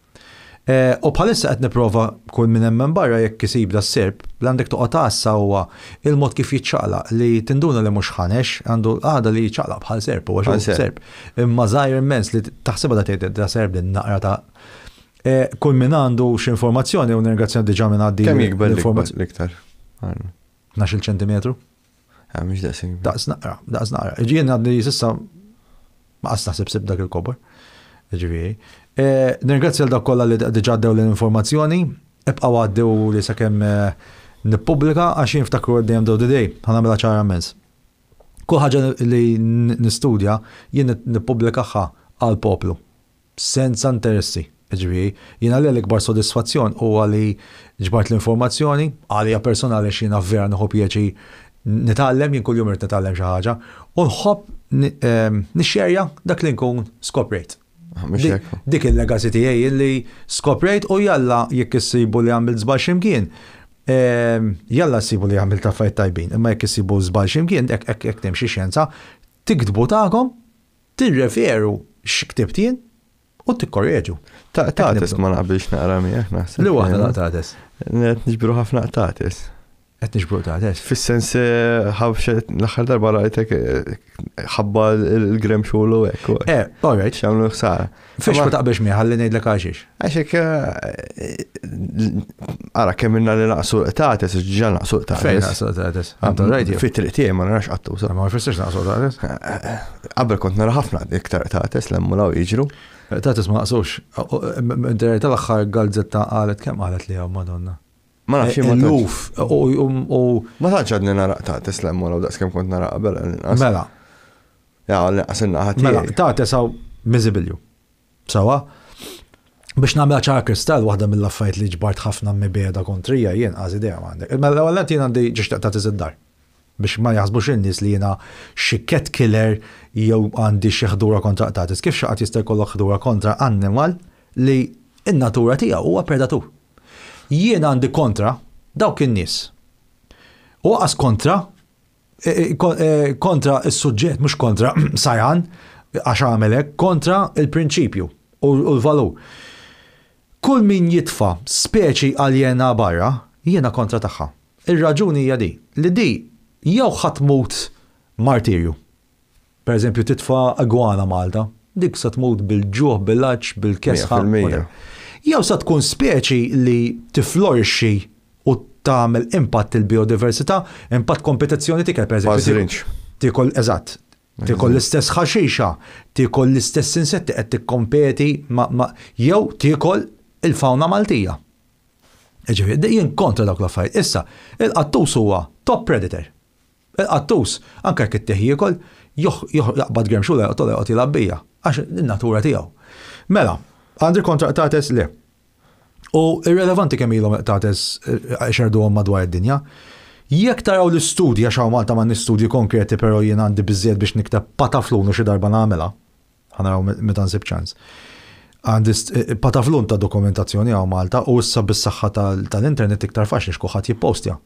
Eh, u bħalissa qed nipprova kull minn hemm minn barra jekk isib da serp, li għandek toqgħod għassa huwa il-mod kif jiċċaqlaq li tinduna li mhux ħanex, għandu l-qagħda li jiċċaqlaq bħal serp, huwa xi serp. Imma żgħir immens li taħsibha da tgħid da serp din naqra ta' eh, kull min għandu xi informazzjoni u nirringrazzja diġà minn għaddi. Kemm jikber l-iktar? 12 ċentimetru. Ah, mhux daqs. Daqs naqra, daqs naqra. Jien għadni sissa ma qas naħseb sib dak il-kobor. Ġifieri. Eh, nirringrazzja l dak kollha li diġà għaddew l-informazzjoni, ibqgħu għaddew li sakemm eh, nippubblika għax jien ftakru at the end of the day, ħa nagħmilha ċara immens. Kull ħaġa li nistudja jien nippubblikaha għall-poplu. Senza interessi. Jiġifieri, jien għalija l-ikbar sodisfazzjon huwa li ġbart l-informazzjoni, għalija personali għax jiena vera nieħu pjaċir nitgħallem, jien kuljum irrid nitgħallem xi ħaġa, u nħobb nixxerja dak li nkun skoprejt. Dik il-legacy tiegħi li skoprejt u jalla jekk issibu li għamilt żball x'imkien, jalla ssibu li għamilt affarijiet tajbin, imma jekk issibu żball x'imkien, hekk timxi x-xjenza, tiktbu tagħkom, Tirreferu x'ktibt jien u tikkorreġu. Taqtates ma naqbilx naqra miegħek naħseb. Li waħda taqtates. Qed niġbru ħafna qtates. Qed niġbru qtates. Fis-sens eh, l-aħħar darba rajtek eh, ħabba l-grem xogħol u hekk. Eh, all right. X'għamlu ħsara. Fiex ma taqbilx miegħi ħalli ngħidlek għalxiex. Għax hekk eh, ara kemm inna li naqsu qtates, ġa naqsu qtates. Fejn naqsu qtates? Għandu rajt. Fit-triq tiegħi ma narax qattusa. Ma jfissirx naqsu qtates. Qabel kont nara ħafna iktar qtates l law jiġru. Qtates ma naqsux. Tal-aħħar gazzetta qalet kemm qalet li hawn Madonna. Ma nafx ma Luf. U ma tantx għadni nara qtates l law daqs kemm kont nara qabel. Mela. Ja, għall-inqas in-naħa tiegħi. Mela, ta' tesaw miżibilju. Sawa? Biex nagħmilha ċara kristall, waħda mill-affarijiet li ġbart ħafna mibegħda kontrija jien qas idea m'għandek. Mela l-ewwel nett jien għandi ġiex taqta' id-dar. Biex ma jaħsbux in-nies li jiena xi cat killer jew għandi xi ħdura kontra qtatis. Kif xi qatt jista' jkollok ħdura kontra annimal li n-natura tiegħu huwa predatur. Jien għandi kontra dawk in-nies. U qas kontra kontra s-suġġett, mhux kontra Sajan, għax għamel hekk, kontra l-prinċipju u l-valur. Kull min jitfa' speċi aljena barra, jiena kontra tagħha. Ir-raġuni hija di, li di jew ħa tmut martirju. Per eżempju titfa' igwana Malta, dik sa tmut bil-ġuħ, bil-għatx, bil-kesħa. Jew sa tkun speċi li tiflorixxi u tagħmel impatt il-biodiversità, impatt kompetizzjoni t'ikel per eżempju. Tiekol, eżatt. Tiekol l-istess ħaxixa, tiekol l-istess insetti qed tikkompeti ma' jew tiekol il-fawna Maltija. Ġifieri, jien kontra dawk l-affarijiet. Issa, il-qattus huwa top predator. Il-qattus, anke jekk ittih jiekol, jaqbad gremxula joqtolha joqgħod jilgħab bija, għax in-natura tiegħu. Mela, għandi kontra qtates le. U irrelevanti kemm ilhom qtates xerduhom madwar id-dinja. Jekk taraw l-istudji, għax hawn Malta m'għandniex studji konkreti però jien għandi biżżejjed biex nikteb pataflun u xi darba nagħmilha. Ħa naraw meta nsib ċans. Għandi eh, pataflun ta' dokumentazzjoni hawn Malta u issa bis-saħħa tal-internet iktar faċli x'kulħadd jippostja.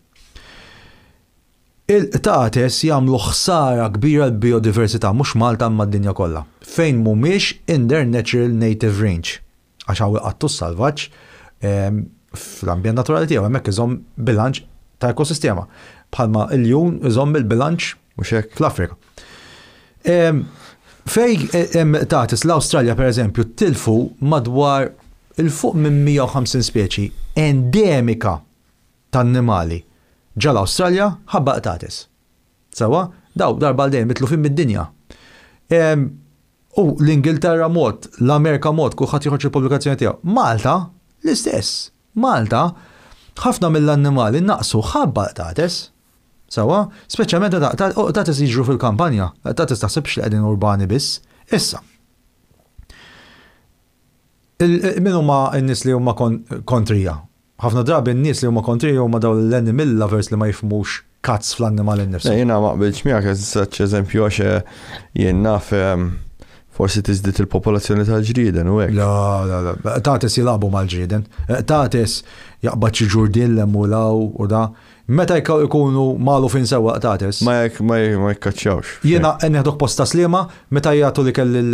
Il-qtates jagħmlu ħsara kbira l-biodiversità mhux Malta imma d-dinja kollha, fejn mhumiex in their natural native range. Għax hawn il-qattus salvaġġ ehm, fl-ambjent naturali tiegħu hemmhekk iżomm bilanċ ta' ekosistema. Bħalma il-ljun iżomm il-bilanċ fl-Afrika. Ehm, fej hemm qtates l-Awstralja pereżempju tilfu madwar il fuq minn 150 speċi endemika ta' annimali ġa l-Awstralja ħabba qtates. Sewwa? Daw darba għal dejjem mitlufin mid-dinja. U l-Ingilterra mod, l-Amerika mod, kulħadd joħroġ il-pubblikazzjoni tiegħu. Malta l-istess. Malta ħafna mill-annimali naqsu ħabba qtates. Sewwa? Speċjalment meta qtates jiġru fil-kampanja, qtates taħsibx li qegħdin urbani biss. Issa. Min huma n-nies li huma kontrija? Ħafna drabi n-nies li huma kontrija huma dawn l-animal lovers li ma jifhmux kazz fl-annimal innifsu. Jiena ma qbiltx miegħek as eżempju għax eh, jien naf eh, forsi tiżdied il-popolazzjoni tal-ġrieden u hekk. La, la, la, qtates jilagħbu mal-ġrieden. Qtates jaqbad xi ġurdien 'l hemm u 'l hawn u da. Meta jkunu magħlufin sewwa qtates. Ma jekk ma jikkaċċjawx. Jiena nieħdok post ta' Sliema meta jagħtu l-ikel lil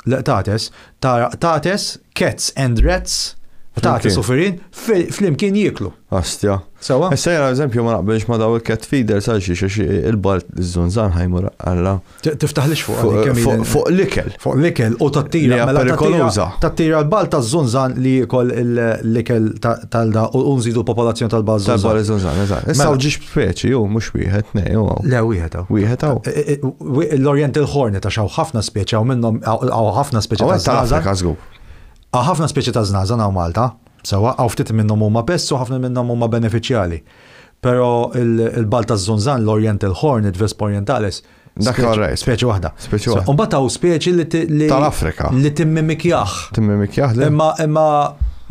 l-qtates, tara qtates, cats and rats, qtates u firien, flimkien jieklu. Astja. Sewa? Issa jena eżempju ma naqbilx ma daw il-cat feeders għal xiex għax il-balt iż-żunżan ħajmur għalla. Tiftaħlix fuq. Fuq l-ikel. Fuq l-ikel u tattira. Mela perikoluża. Tattira l-balt taż-żunżan li jiekol l-ikel tal-da u nżidu l-popolazzjoni tal-balt żunżan. Tal-balt żunżan, eżatt. Issa mela. ġiex speċi, ju, mhux wieħed, nej, ju. Le, wieħed hawn. Wieħed hawn. E, e, e, L-Oriental Hornet għax hawn ħafna speċi hawn minnhom hawn ħafna speċi ta' żnażan. Hawn ħafna speċi ta' żnażan hawn Malta, sewwa hawn ftit minnhom huma pest u ħafna minnhom huma benefiċjali. Però il-bal taż-żunżan, l-Oriental Hornet, Vespa orientalis, Dak alright. Speċi waħda. Speċi waħda. Umbagħad hawn speċi li tal-Afrika. Li timmimikjah. Timmimikjah li. Imma imma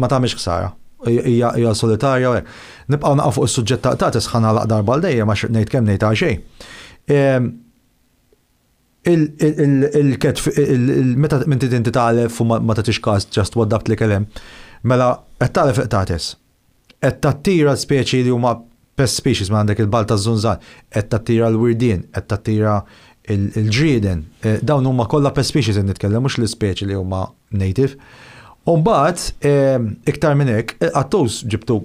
ma tagħmilx ħsara. Hija solitarja u hekk. Nibqgħu naqgħu fuq is-suġġett ta' qtates ħa nagħlaq darba għal dejjem għax ngħid kemm ngħid għal xejn. Ehm, il-ket meta inti inti tagħlef u ma tagħtix każ ġast waddabt li kelem, mela qed tagħlef iqtates. Qed tattira speċi li huma pest species ma għandek il-bal taż-żunżan, qed tattira l-wirdien, qed tattira il-ġrieden. Eh, dawn huma kollha pest species qed nitkellem mhux l-ispeċi li huma native. U mbagħad eh, iktar minn hekk, il-qattus ġibtu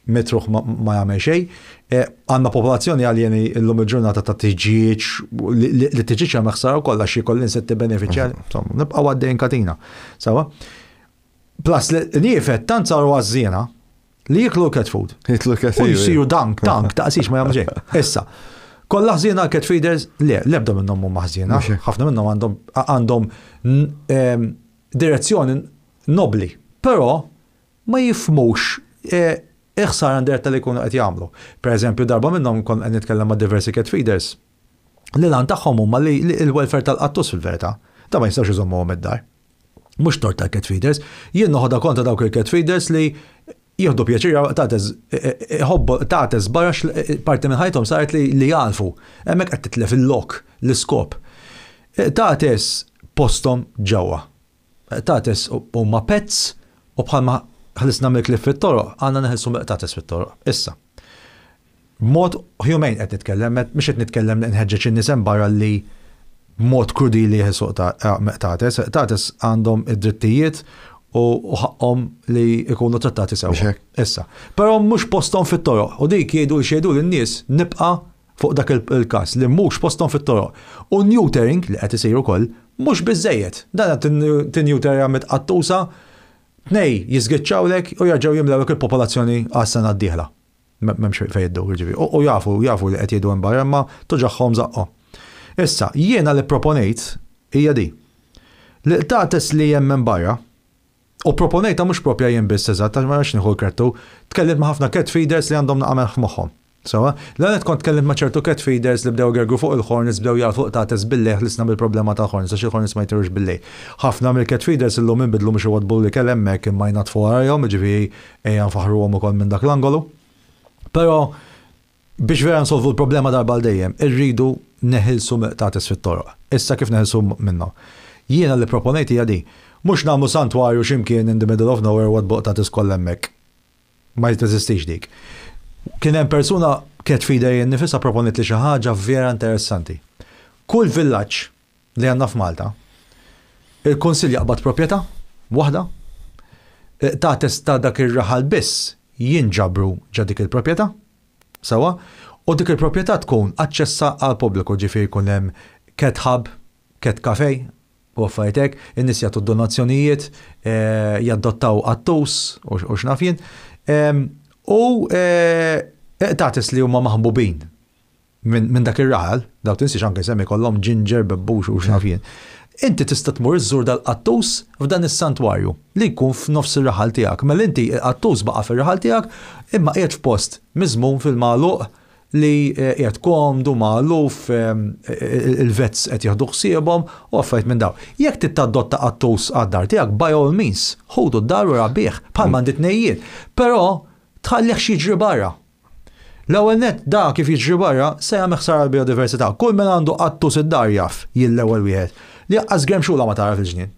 mitruħ ma jagħmel xejn. Eh, għandna popolazzjoni għaljeni llum il-ġurnata ta' tiġieġ li tiġieġ hemm ħsara wkoll għax jkoll insetti benefiċjali. Insomma, nibqgħu għaddejn katina. Sawa? Plus li niefet tant saru għażżiena li jiklu cat food. Jiklu cat food. U jsiru dank, tank, taqsix ma jagħmlu xejn. Issa, kollha ħżiena cat feeders? Le, l-ebda minnhom huma ħżiena. Ħafna minnhom għandhom għandhom ehm, direzzjoni nobli, però ma jifhmux eh, il-ħsara indiretta li jkunu qed jagħmlu. Per eżempju, darba minnhom kont qed nitkellem ma' diversi cat feeders li l-għan tagħhom huma li l-welfare tal-qattus fil-verità. Da ma jistgħux iżommuhom id-dar. Mhux tort tal-cat feeders, jien noħodha kontra dawk il-cat feeders li jieħdu pjaċir qtates iħobbu qtates barra parti minn ħajthom saret li li jagħlfu. Hemmhekk qed titlef il-lok, l-iskop. Qtates posthom ġewwa. Qtates huma pets u bħalma ħlisna mill-klieb fit-toroq, għandna neħilsu mill-qtates fit-toroq. Issa. B'mod humane qed nitkellem, mhux qed nitkellem li nħeġġeġ in-nies hemm barra li b'mod krudili jeħilsu qtates. Qtates għandhom id-drittijiet u ħaqqhom li jkunu trattati sewwa. Issa. Però mhux posthom fit-toroq. U dik jgħidu li x'jgħidu lin-nies nibqa' fuq dak il-każ li mhux posthom fit-toroq. U neutering li qed isir ukoll mhux biżżejjed. Dan qed tinnewterja mit-qattusa, tnej jiżgiċċawlek u jerġgħu jimlewlek il-popolazzjoni għas-sena d-dieħla. M'hemmx fejn iddur, jiġifieri. U jafu, jafu li qed jgħidu hemm barra, imma tuġagħhom żaqqhom. Issa, jiena li proponejt hija di. Li qtates li hemm minn barra, u proponejta mhux propja jien biss eżatt, għax ma rridx nieħu l-krettu, tkellimt ma' ħafna cat feeders li għandhom naqamel f'moħħhom. Sewwa, l-għanet kont tkellimt ma' ċertu cat feeders li bdew gergru fuq il-hornets, bdew jagħlfu qtates bil-lejl, ħlisna mill-problema tal-hornets, għax il-hornets ma jtirux bil-lejl. Ħafna mill-cat feeders illum inbidlu mhux iwaddbu l-ikel hemmhekk imma jnaddfu warajhom, jiġifieri ejja nfaħħruhom ukoll minn dak l-angolu. Però biex vera nsolvu l-problema darba għal dejjem, irridu neħilsu mill-qtates fit-toroq. Issa kif neħilsu minnhom? Jiena li proponejt hija di. Mhux nagħmlu santwarju x'imkien in the middle of nowhere u waddbu qtates kollha hemmhekk. Ma teżistix dik. Kien hemm persuna cat feeder jien nifisha proponiet li xi ħaġa vera interessanti. Kull villaġġ li għandna f'Malta, il-Kunsill jaqbad proprjetà waħda, qtates ta' dak ir-raħal biss jinġabru ġa dik il-proprjetà, sewwa, u dik il-proprjetà tkun aċċessa għall-pubbliku, ġifieri jkun hemm cat hub, cat cafe, u affarijiet hekk, in-nies jagħtu donazzjonijiet, jaddottaw qattus u x'naf jien. U qtates li huma maħbubin minn dak ir-raħal, daw tinsiex anke semmi kollhom ginger, bebbux u x'naf jien. Inti tista' tmur iżżur dal-qattus f'dan is-santwarju li jkun f'nofs ir-raħal tiegħek. Mela inti il-qattus baqa' fir-raħal tiegħek imma qiegħed f'post miżmum fil-magħluq li qiegħed komdu, magħluf, il-vets qed jieħdu ħsiebhom u affarijiet minn daw. Jekk trid tadotta qattus għad-dar tiegħek, by all means, ħudu d-dar u rabbih, bħal m'għandi tnejjien. Però tħallihx jiġri barra. L-ewwel nett da kif jiġri barra se jagħmel ħsara għall-bijodiversità. Kull min għandu qattus id-dar jaf, jien l-ewwel wieħed, li aqqas gremxula ma tara fil-ġnien.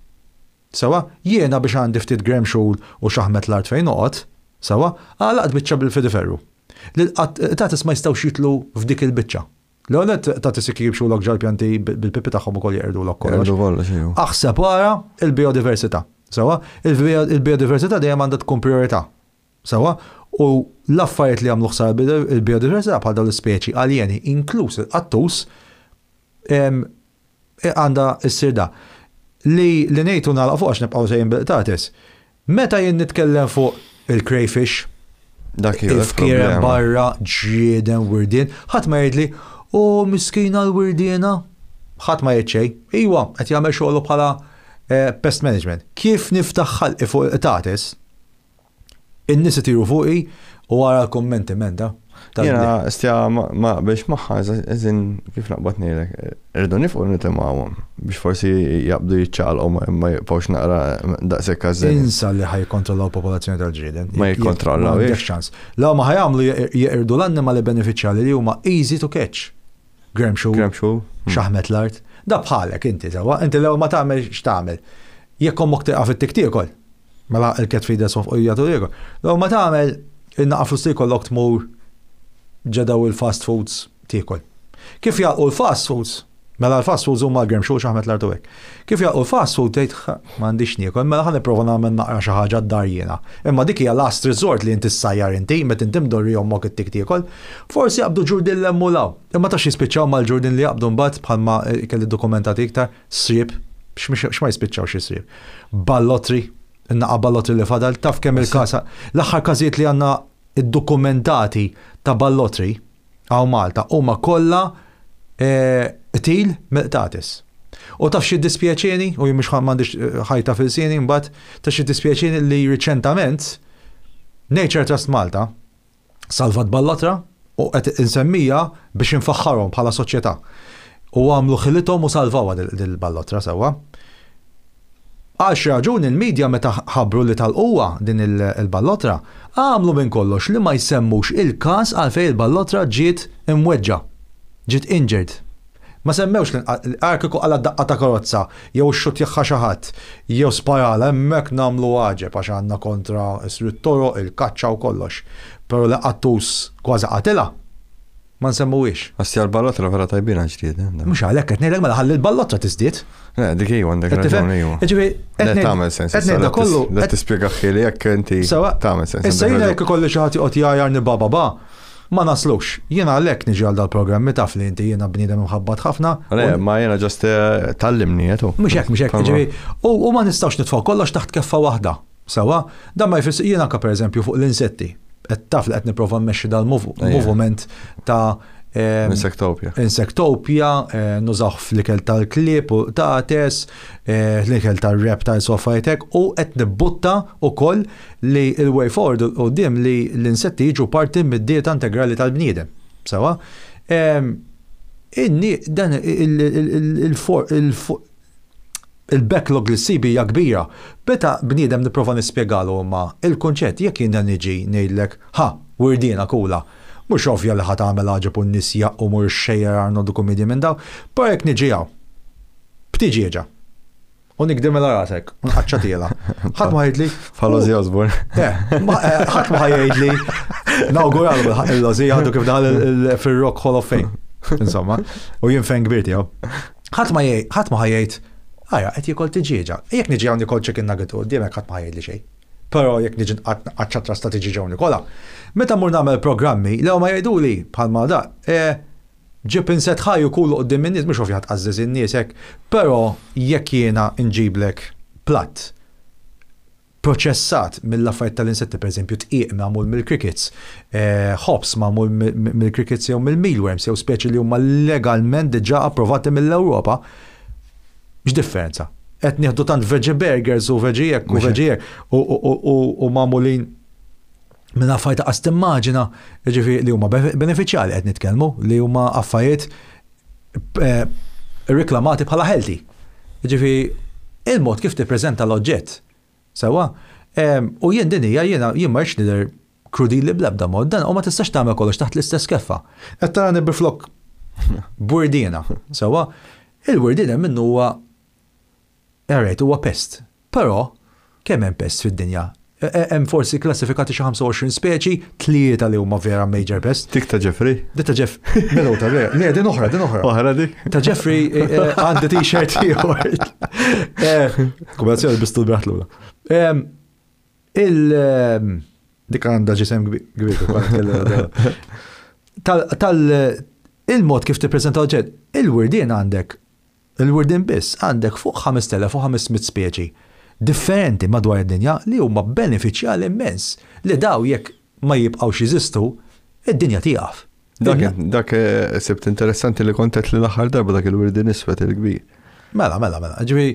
Sewwa, jiena biex għandi ftit gremxul u xaħmet l-art fejn noqgħod, sewwa, għalaqt biċċa bil-fidiferru. Li l-qtates ma jistgħux jidħlu f'dik il-biċċa. L-ewwel nett qtates jekk jibxulok ġal-pjanti bil-pipi tagħhom ukoll jeqirdulok kollox. Jeqirdu kollox, ejju. Aħseb wara il-bijodiversità. Sewwa, il-bijodiversità dejjem għandha tkun prijorità. Sewwa, u l-affarijiet li jagħmlu ħsara il-bijodiversità bħal dawn l-ispeċi aljeni, inkluż il-qattus, għandha ssir da. Li li ngħid u nagħlaq fuq għax nibqgħu sejjin bil-qtates. Meta jien nitkellem fuq il-crayfish, Dak hija il-fkieren barra, ġrieden, wirdien, ħadd ma jgħidli, "O miskina l-wirdiena." Ħadd ma jgħid xejn. Iwa, qed jagħmel xogħlu bħala pest management. Kif niftaħ ħalqi fuq il-qtates, In-nies itiru fuqi u ara l-kummenti menta. Jiena stja ma biex magħha eżin kif naqbad ngħidlek, irridu nifqu nitimgħuhom biex forsi jaqbdu jiċċaqalqu ma jibqgħux naqra daqshekk għażżen. Insa li ħa jikkontrollaw popolazzjoni tal-ġrieden. Ma jikkontrollaw. M'għandekx ċans. La ma ħajamlu jeqirdu l-annimali benefiċjali li huma easy to catch. Gremxul. Gremxul. Xaħmet l-art. Da bħalek inti sewwa, inti l-ewwel ma tagħmel x'tagħmel. Jekk ommok tieqaf ittik tiekol, Mela il-cat feeders of u jagħtu ieħor. L ma tagħmel in-naqa flus li jkollok tmur ġedaw il-fast foods tiekol. Kif jagħlqu l-fast foods? Mela l-fast foods huma l-grem xul xaħmet l-artu hekk. Kif jagħlqu l-fast food tgħid m'għandix niekol, mela ħa nipprova nagħmel naqra xi ħaġa d-dar jiena. Imma dik hija last resort li inti ssajjar inti meta inti mdorri ommok ittik tiekol. Forsi jaqbdu ġurdin 'l hemm u 'l hawn. Imma tafx jispiċċaw mal-ġurdin li jaqbdu mbagħad bħalma kelli dokumentati iktar, sriep, x'ma jispiċċawx isir. Ballotri, in-naqa ballotri li fadal, taf kemm il-każ, l-aħħar każijiet li għandna iddokumentati ta' ballotri hawn Malta huma kollha qtil mill-qtates. U taf xi jiddispjaċini, u jien mhux m'għandix ħajta f'ilsieni mbagħad, taf xi jiddispjaċini li riċentament Nature Trust Malta salvat ballotra u qed insemmija biex infaħħarhom bħala soċjetà. U għamlu ħilithom u salvawha dil-ballotra sewwa. Għal xi raġuni l-media meta ħabbru li talquha din il-ballotra, għamlu minn kollox li ma jsemmux il-każ għalfejn il-ballotra ġiet imweġġa', ġiet injured. Ma semmewx l-inqas, agħar kieku qalgħet daqqa ta' karozza, jew ixxuttjagħha xi ħadd, jew sparalha, hemmhekk nagħmlu għaġeb għax għandna kontra isru t-toroq, il-kaċċa u kollox. Però li qattus kważi qatilha, ma nsemmuhiex. Ostja l-ballottra vera tajbin għall-ġlied, eh? Mhux għalhekk qed ngħidlek mela ħalli l-ballottra tiżdied. Le, dik iva għandek raġun iva. Jiġifieri qed ngħid. Tagħmel sens. Qed ngħid kollu. Qed tispjegahieli jekk inti tagħmel sens. Issa jiena jekk ikolli xi ħadd joqgħod jgħajarni ba ba ba, Ma naslux. Jiena għalhekk niġi għal dal-programmi taf li inti jiena bniedem imħabbat ħafna. Le, ma jiena ġast eh, tallimni jetu. Mhux hekk, mhux hekk, ġifieri, u ma nistgħux nitfgħu kollox taħt keffa waħda. Sewwa, dan ma jfisser jiena anke pereżempju fuq l-insetti. Qed taf li qed nipprova mmexxi dal-moviment ta' Insectopia. Insectopia, nużawh fl-ikel tal-klieb u qtates, l-ikel tal-reptiles u affarijiet hekk, u qed nibbutta wkoll li l-way forward 'il quddiem li l-insetti jiġu parti mid-dieta integrali tal-bniedem. Sewwa? Inni dan il-backlog li ssib hija kbira. Meta bniedem nipprova nispjegalu imma il-kunċett jekk jiena niġi ngħidlek ħa, wirdiena kula, mhux ovvja li ħa tagħmel għaġeb u n-nies jaqgħu mur xxejjer Arnold u kummiedji minn dawn, però jekk niġi hawn b'tiġieġa u nikdimilha rasek u nqaċċatielha, ħadd ma jgħidli. Bħal Ozzy Osbourne. Eh, ħadd ma jgħidli nawguralu bil-ħaqq il-Ozzy għadu kif daħal fir-Rock Hall of Fame. Insomma, u jien fan kbir tiegħu. Ħadd ma jgħid, ħadd ma ħa jgħid, ara qed jiekol tiġieġa. Jekk niġi hawn nikol chicken nugget u quddiemek ħadd ma ħa jgħidli xejn. Però jekk niġi nqaċċat ras ta' tiġieġa u nikolha. Meta mmur nagħmel programmi, l-ewwel ma jgħiduli bħalma da, eh, ġib insett ħaj u kulu quddiem in-nies, mhux ovvja tqażżeż in-nies hekk, però jekk jiena nġiblek platt proċessat mill-affarijiet tal-insetti, pereżempju dqiq magħmul mill-crickets, ħobż magħmul mill-crickets jew mill-mealworms jew speċi li huma legalment diġà approvati mill-Ewropa, x'differenza? Qed nieħdu tant veggie burgers u veggie hekk u veggie hekk u magħmulin minn affarijiet qas timmaġina, jiġifieri li huma benefiċjali qed nitkellmu, li huma affarijiet eh, riklamati bħala healthy. Jiġifieri il-mod kif tippreżenta l-oġġett. Sewwa? U jien din hija jiena jien ma rridx nidher krudili bl-ebda mod, dan u ma tistax tagħmel kollox taħt l-istess keffa. Qed tarani bi flok b'wirdiena, sewwa? Il-wirdiena minnu huwa Alright, huwa pest. Però, kemm hemm pest fid-dinja? Hemm forsi klassifikati xi 25 speċi, tlieta li huma vera major pest. Dik ta' Jeffrey? Dik ta' Jeff. Minuta, vera. Le, din oħra, din oħra. Oħra dik? Ta' Jeffrey eh, eh, għandi t-shirt ieħor. Eh, kombinazzjoni bistu l-braħt lura. Il dik għandha ġisem kbir. Tal il-mod kif tippreżenta l-ġed, il-wirdien għandek Il-wirdien biss għandek fuq 5,500 speċi differenti madwar id-dinja li huma benefiċjali immens li daw jekk ma jibqgħux jeżistu, id-dinja tieqaf. Dak, dak eh, sibt interessanti li kont li l-aħħar darba dak il-wirdien iswed il-kbir. Mela, mela, mela. Ġifi,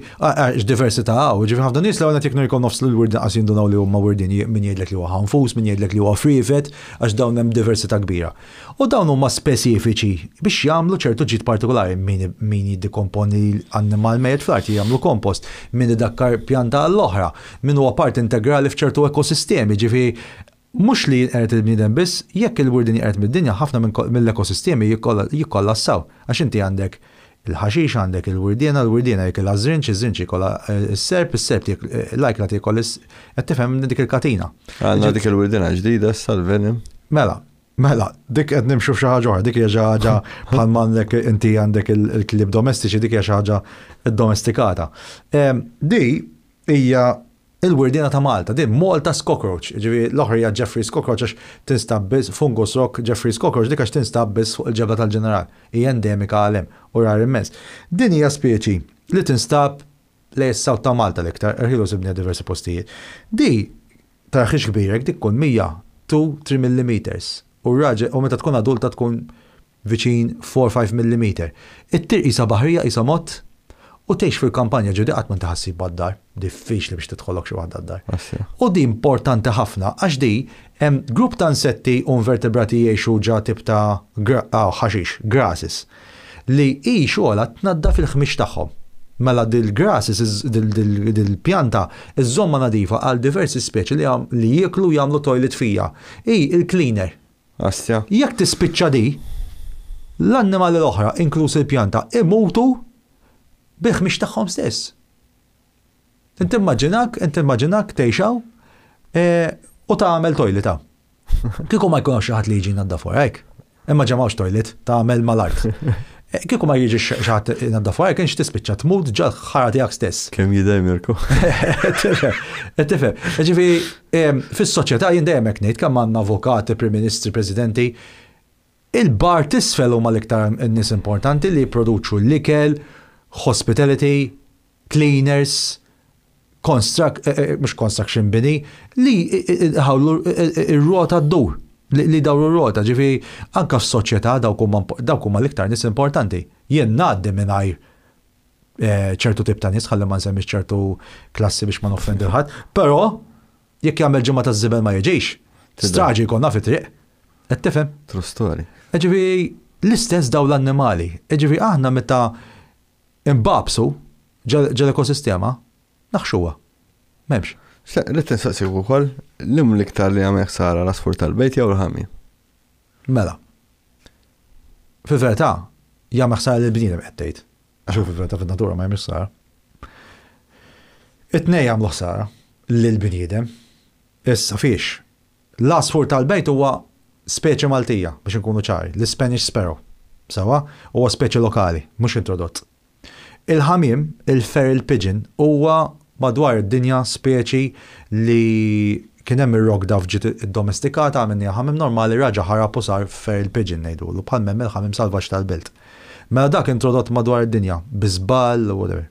diversità għaw, ġifi ħafna nies li għonet jekk nurikom nofs l-wirdien qas jindunaw li huma wirdien min jgħidlek li huwa ħanfus, min jgħidlek li huwa frifet, għax dawn hemm diversità kbira. U dawn huma speċifiċi biex jagħmlu ċertu ġid partikolari, min min jiddikomponi annimal mejjet fl-art jagħmlu kompost, min idakkar pjanta għall-oħra, min huwa parti integrali f'ċertu ekosistemi, ġifieri mhux li jinqered il-bniedem biss, jekk il-wirdien jinqered mid-dinja ħafna mill-ekosistemi jikkollassaw għax inti għandek il-ħaxix, għandek il-wirdiena, il-wirdiena jiekilha ż-żrinġ, iż-żrinġ jikolha s-serp, is-serp l-ajkla tiekol qed tifhem dik il-katina. Għandna dik il-wirdiena ġdida issa l-venom. Mela, Mela, dik qed nimxu f'xi ħaġa oħra, dik hija xi ħaġa bħal m'għandek inti għandek il-klieb domestiċi, dik hija xi ħaġa domestikata. Di hija il-wirdiena ta' Malta, din Malta's cockroach, ġifieri l-oħra hija Jeffrey's cockroach għax tinstab biss fungus rock Jeffrey's cockroach dik għax tinstab biss fuq il-ġebla tal-ġeneral, hija endemika għal hemm u rar immens. Din hija speċi li tinstab lejn is-south ta' Malta l-iktar, irħilu sibniha diversi postijiet. Di Taraħiex kbir hekk dik tkun 100 to 3 millimeters u r-raġel u meta tkun adulta tkun viċin 4 5 millimeter. Ittir qisha baħrija qisha mott u tgħix fil-kampanja ġieli qatt ma inti ħa ssibha d-dar. Diffiċli biex tidħollok xi waħda d-dar. U di importanti ħafna għax di hemm grupp ta' insetti u invertebrati jgħixu ġa tip ta' ħaxix, grasses. li hi xogħolha tnaddaf il-ħmieġ tagħhom. Mela dil-grasses, dil-pjanta żżommha nadifa għal diversi speċi li jieklu u jagħmlu toilet fija. Hi il-cleaner. Astja. Jekk tispiċċa di, l-annimali l-oħra, inkluż il-pjanta, imutu bil-ħmieġ tagħhom stess. Inti immaġinak, inti immaġinak tgħix hawn u tagħmel toilet hawn. Kieku ma jkun hawn xi ħadd li jiġi jnaddaf warajk. Imma ġa m'hawnx toilet, tagħmel mal-art. Eh, kieku ma jiġi xi ħadd jnaddaf warajk, inx tispiċċa tmut ġa ħara tiegħek stess. Kemm jidher Mirko. Tifhem, tifhem. Ġifieri fis-soċjetà jien dejjem hekk ngħid kemm għandna avukati, prim ministri, presidenti, il-bar t'isfel huma l-iktar nies importanti li jipproduċu l-ikel, hospitality, cleaners, construct, eh, eh, mhux construction bini, li ħawlu ir-rota ddur. Li jdawru r-rota, ġifieri anke f'soċjetà dawk huma dawk huma l-iktar nies importanti. Jien ngħaddi mingħajr eh, ċertu tip ta' nies, ħalli ma nsemmix ċertu klassi biex ma noffendi ħadd, però jekk jagħmel ġimgħa ta' żibel ma jiġix, straġi jkollna fit-triq. Qed tifhem? True story. Ġifieri l-istess daw l-annimali. Ġifieri aħna meta imbabsu ġel-ekosistema, naħxuha. M'hemmx. Rrid insaqsik ukoll, liema l-iktar li jagħmel ħsara l-għasfur tal-bejt jew il-ħamiem? Mela. Fil-verità, jagħmel ħsara lill-bniedem qed tgħid. Għax hu fil-verità fin-natura ma jagħmilx ħsara. It-tnejn jagħmlu ħsara lill-bniedem. Issa fiex? L-għasfur tal-bejt huwa speċi Maltija, biex inkunu ċari, l-Spanish Sparrow. Sewwa, huwa speċi lokali, mhux introdott. Il-ħamiem, il-feral pigeon, huwa madwar id-dinja speċi li kien hemm ir-rock dove ġiet iddomestikata għamilniha ħamiem normali raġa' ħarab u sar feral pigeon ngħidulu bħal m'hemm il-ħamiem salvaġġ tal-belt. Mela dak introdott madwar id-dinja bi żball u whatever.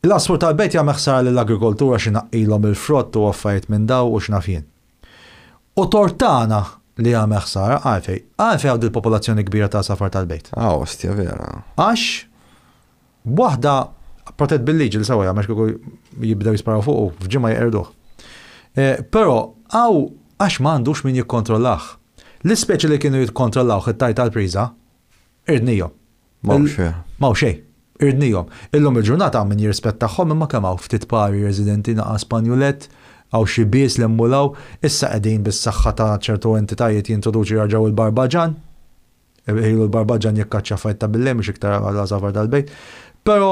L-għasfur tal-bejt jagħmel ħsara lill-agrikoltura għax inaqqilhom il-frott u affarijiet minn daw u x'naf jien. U tort tagħna li jagħmel ħsara għalfejn? Għalfejn hawn dil-popolazzjoni kbira ta' għasafar tal-bejt? Ah, ostja vera. Għax waħda protett bil-liġi li sewwa jagħmel kieku jibdew jisparaw fuqu f'ġimgħa jeqirduh. Eh, però hawn għax m'għandux min jikkontrollah. L-ispeċi li kienu jikkontrollawh it-tajt tal-priża, irdnihom. M'hawn xejn. M'hawn xejn. Irdnihom. Illum il-ġurnata hawn min jirrispettahom imma kemm hawn ftit pari residenti naqa' Spanjulett, hawn xi bies li mmulaw, issa qegħdin bis-saħħa ta' ċertu entitajiet jintroduċi jarġgħu il-barbaġan. Ilu l-barbaġan jikkaċċja affarijiet ta' bil-lejl mhux iktar għall-għasafar tal-bejt. Però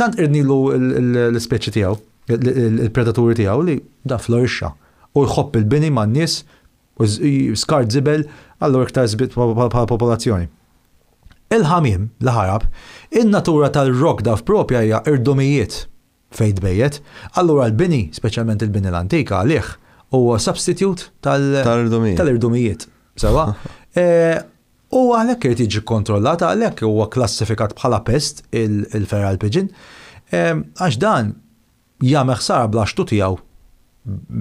tant irdnilu l-ispeċi tiegħu, il-predaturi tiegħu li da florixxa u jħobb il-bini man-nies u skart żibel, allura iktar żbiet bħala popolazzjoni. Il-ħamiem li ħarab, in-natura tal-rock dove propja hija irdumijiet fejn tbejjet, allura l-bini, speċjalment il-bini l-antik għalih, huwa substitute tal-irdumijiet. Sewwa? E, u għalhekk irid jiġi kkontrollat, għalhekk huwa klassifikat bħala pest il-feral pigeon, e, għax dan Jagħmel ħsara bl-għaxtu tiegħu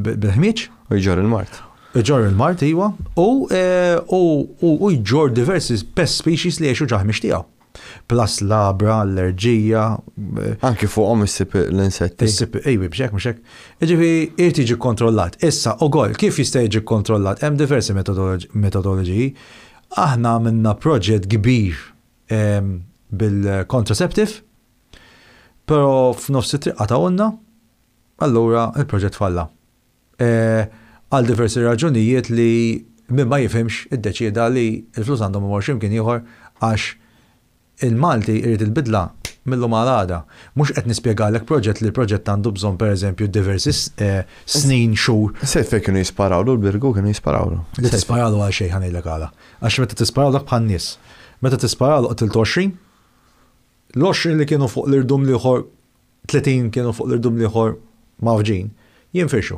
bil-ħmieġ. U jġorr il-mard. Iġorr il-mard, iwa, u u jġorr diversi pest species li jgħixu ġa ħmieġ tiegħu. Plus labra, allerġija. Anki fuqhom issib l-insetti. Issib, ejwi, biex hekk, mhux hekk. Jiġifieri irid jiġi kkontrollat. Issa, ukoll, kif jista' jiġi kkontrollat? Hemm diversi metodoloġiji. Aħna għamilna proġett kbir bil-contraceptive Però f'nofs it-triq qatgħulna, allura il-proġett falla. E, għal diversi raġunijiet li min ma jifhimx iddeċieda li l-flus għandhom imorru x'imkien ieħor għax il-Malti irid il-bidla mil-lum għal għada. Mhux qed nispjegalek proġett li l-proġett għandu bżonn pereżempju diversi e, snin, xhur. Sejt fejn kienu jisparawlu l-Birgu kienu jisparawlu. Li tisparalu għal xejn ħa ngħidlek għala. Għax meta tisparalu dak bħan-nies. Meta tisparalu qtilt 20, L-20 li kienu fuq l-irdum l-ieħor, 30 kienu fuq l-irdum l-ieħor mgħaffġin, jinfirxu.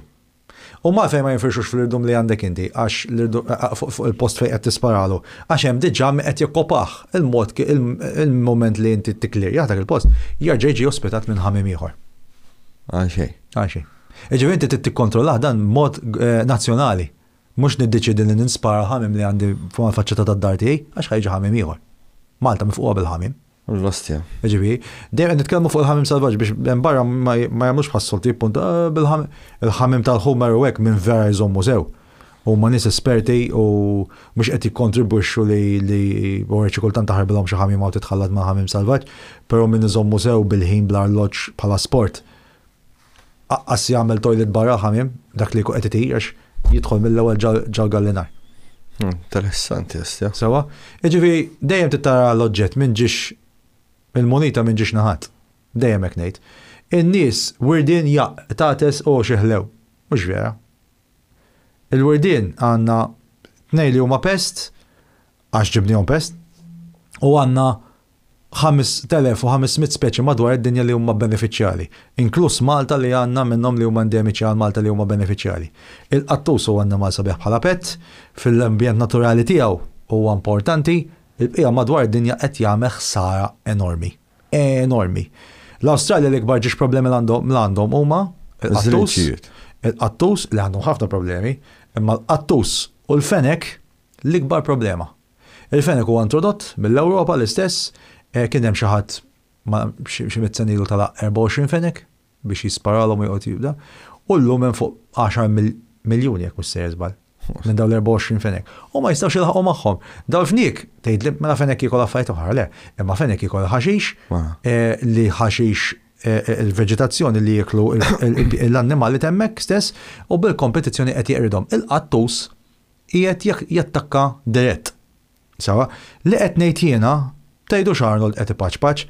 U ma fejn ma jinfirxux fl-irdum li għandek inti, għax fuq il-post fejn qed tisparalu, għax hemm diġà min qed jokkupah. Il-mod il-mument li inti tikklirjah dak il-post, jerġa' jiġi ospitat minn ħamiem ieħor. Għal xejn. Għal xejn. Jiġifieri inti trid tikkontrollah dan b'mod nazzjonali. Mhux niddeċiedi li ninspara l-ħamiem li għandi fuq mal-faċċata tad-dar tiegħi, għax ħa jiġi ħamiem ieħor. Malta mifqugħa bil-ħamiem. L-ostja. Jiġifieri, dejjem qed nitkellmu fuq il-ħamiem salvaġġ biex hemm barra ma jagħmlux bħas-soltu jippunta ah, bil-ħamiem. Il-ħamiem tal-ħumer u hekk minn vera jżommu sew. Huma nies esperti u mhux qed jikkontribwixxu li li xi kultant taħarbilhom xi ħamiema u titħallat ma' ħamiem salvaġġ, però min iżommu sew bil-ħin bl-arloġġ bħala sport. Aqqas jagħmel toilet barra l-ħamiem, dak li jkun qed itir għax jidħol mill-ewwel ġal-gallinar. Hmm, interessanti, ostja. Sewa? Jiġifieri dejjem trid tara l-oġġett minn ġiex il-munita minn ġiex naħat. Dejjem hekk ngħid. In-nies wirdien jaqq, qtates u xi ħlew. Mhux vera. Il-wirdien għandna tnejn li huma pest, għax ġibnihom pest, u għandna 5,500 speċi madwar id-dinja li huma benefiċjali, inkluż Malta li għandna minnhom li huma endemiċi għal Malta li huma benefiċjali. Il-qattus huwa annimal sabiħ bħala pet, fil-ambjent naturali tiegħu huwa importanti, il-bqija madwar id-dinja qed jagħmel ħsara enormi. Enormi. L-Awstralja l-ikbar ġiex problemi li għandhom huma il-qattus, il-qattus li għandhom ħafna problemi, imma l-qattus. U l-fenek l-ikbar problema. Il-fenek huwa introdott mill-Ewropa l-istess, kien hemm xi ħadd xi mitt sena ilu tala' 24 fenek biex jisparalhom u joqgħod jibda. U llum hemm fuq 10 miljuni jekk mhux sejjer żball. Minn dawn l-24 fenek. U ma jistgħux jilħaqu magħhom. Dawn il-fniek, tgħidli mela fenek jiekol affarijiet oħra, le. Imma fenek jiekol ħaxix, li ħaxix il-veġetazzjoni li jieklu l-annimali t'hemmhekk stess u bil-kompetizzjoni qed jeqridhom. Il-qattus qiegħed jattakka dirett. Sawa, li qed ngħid jiena, tgħidux Arnold qed ipaċpaċ,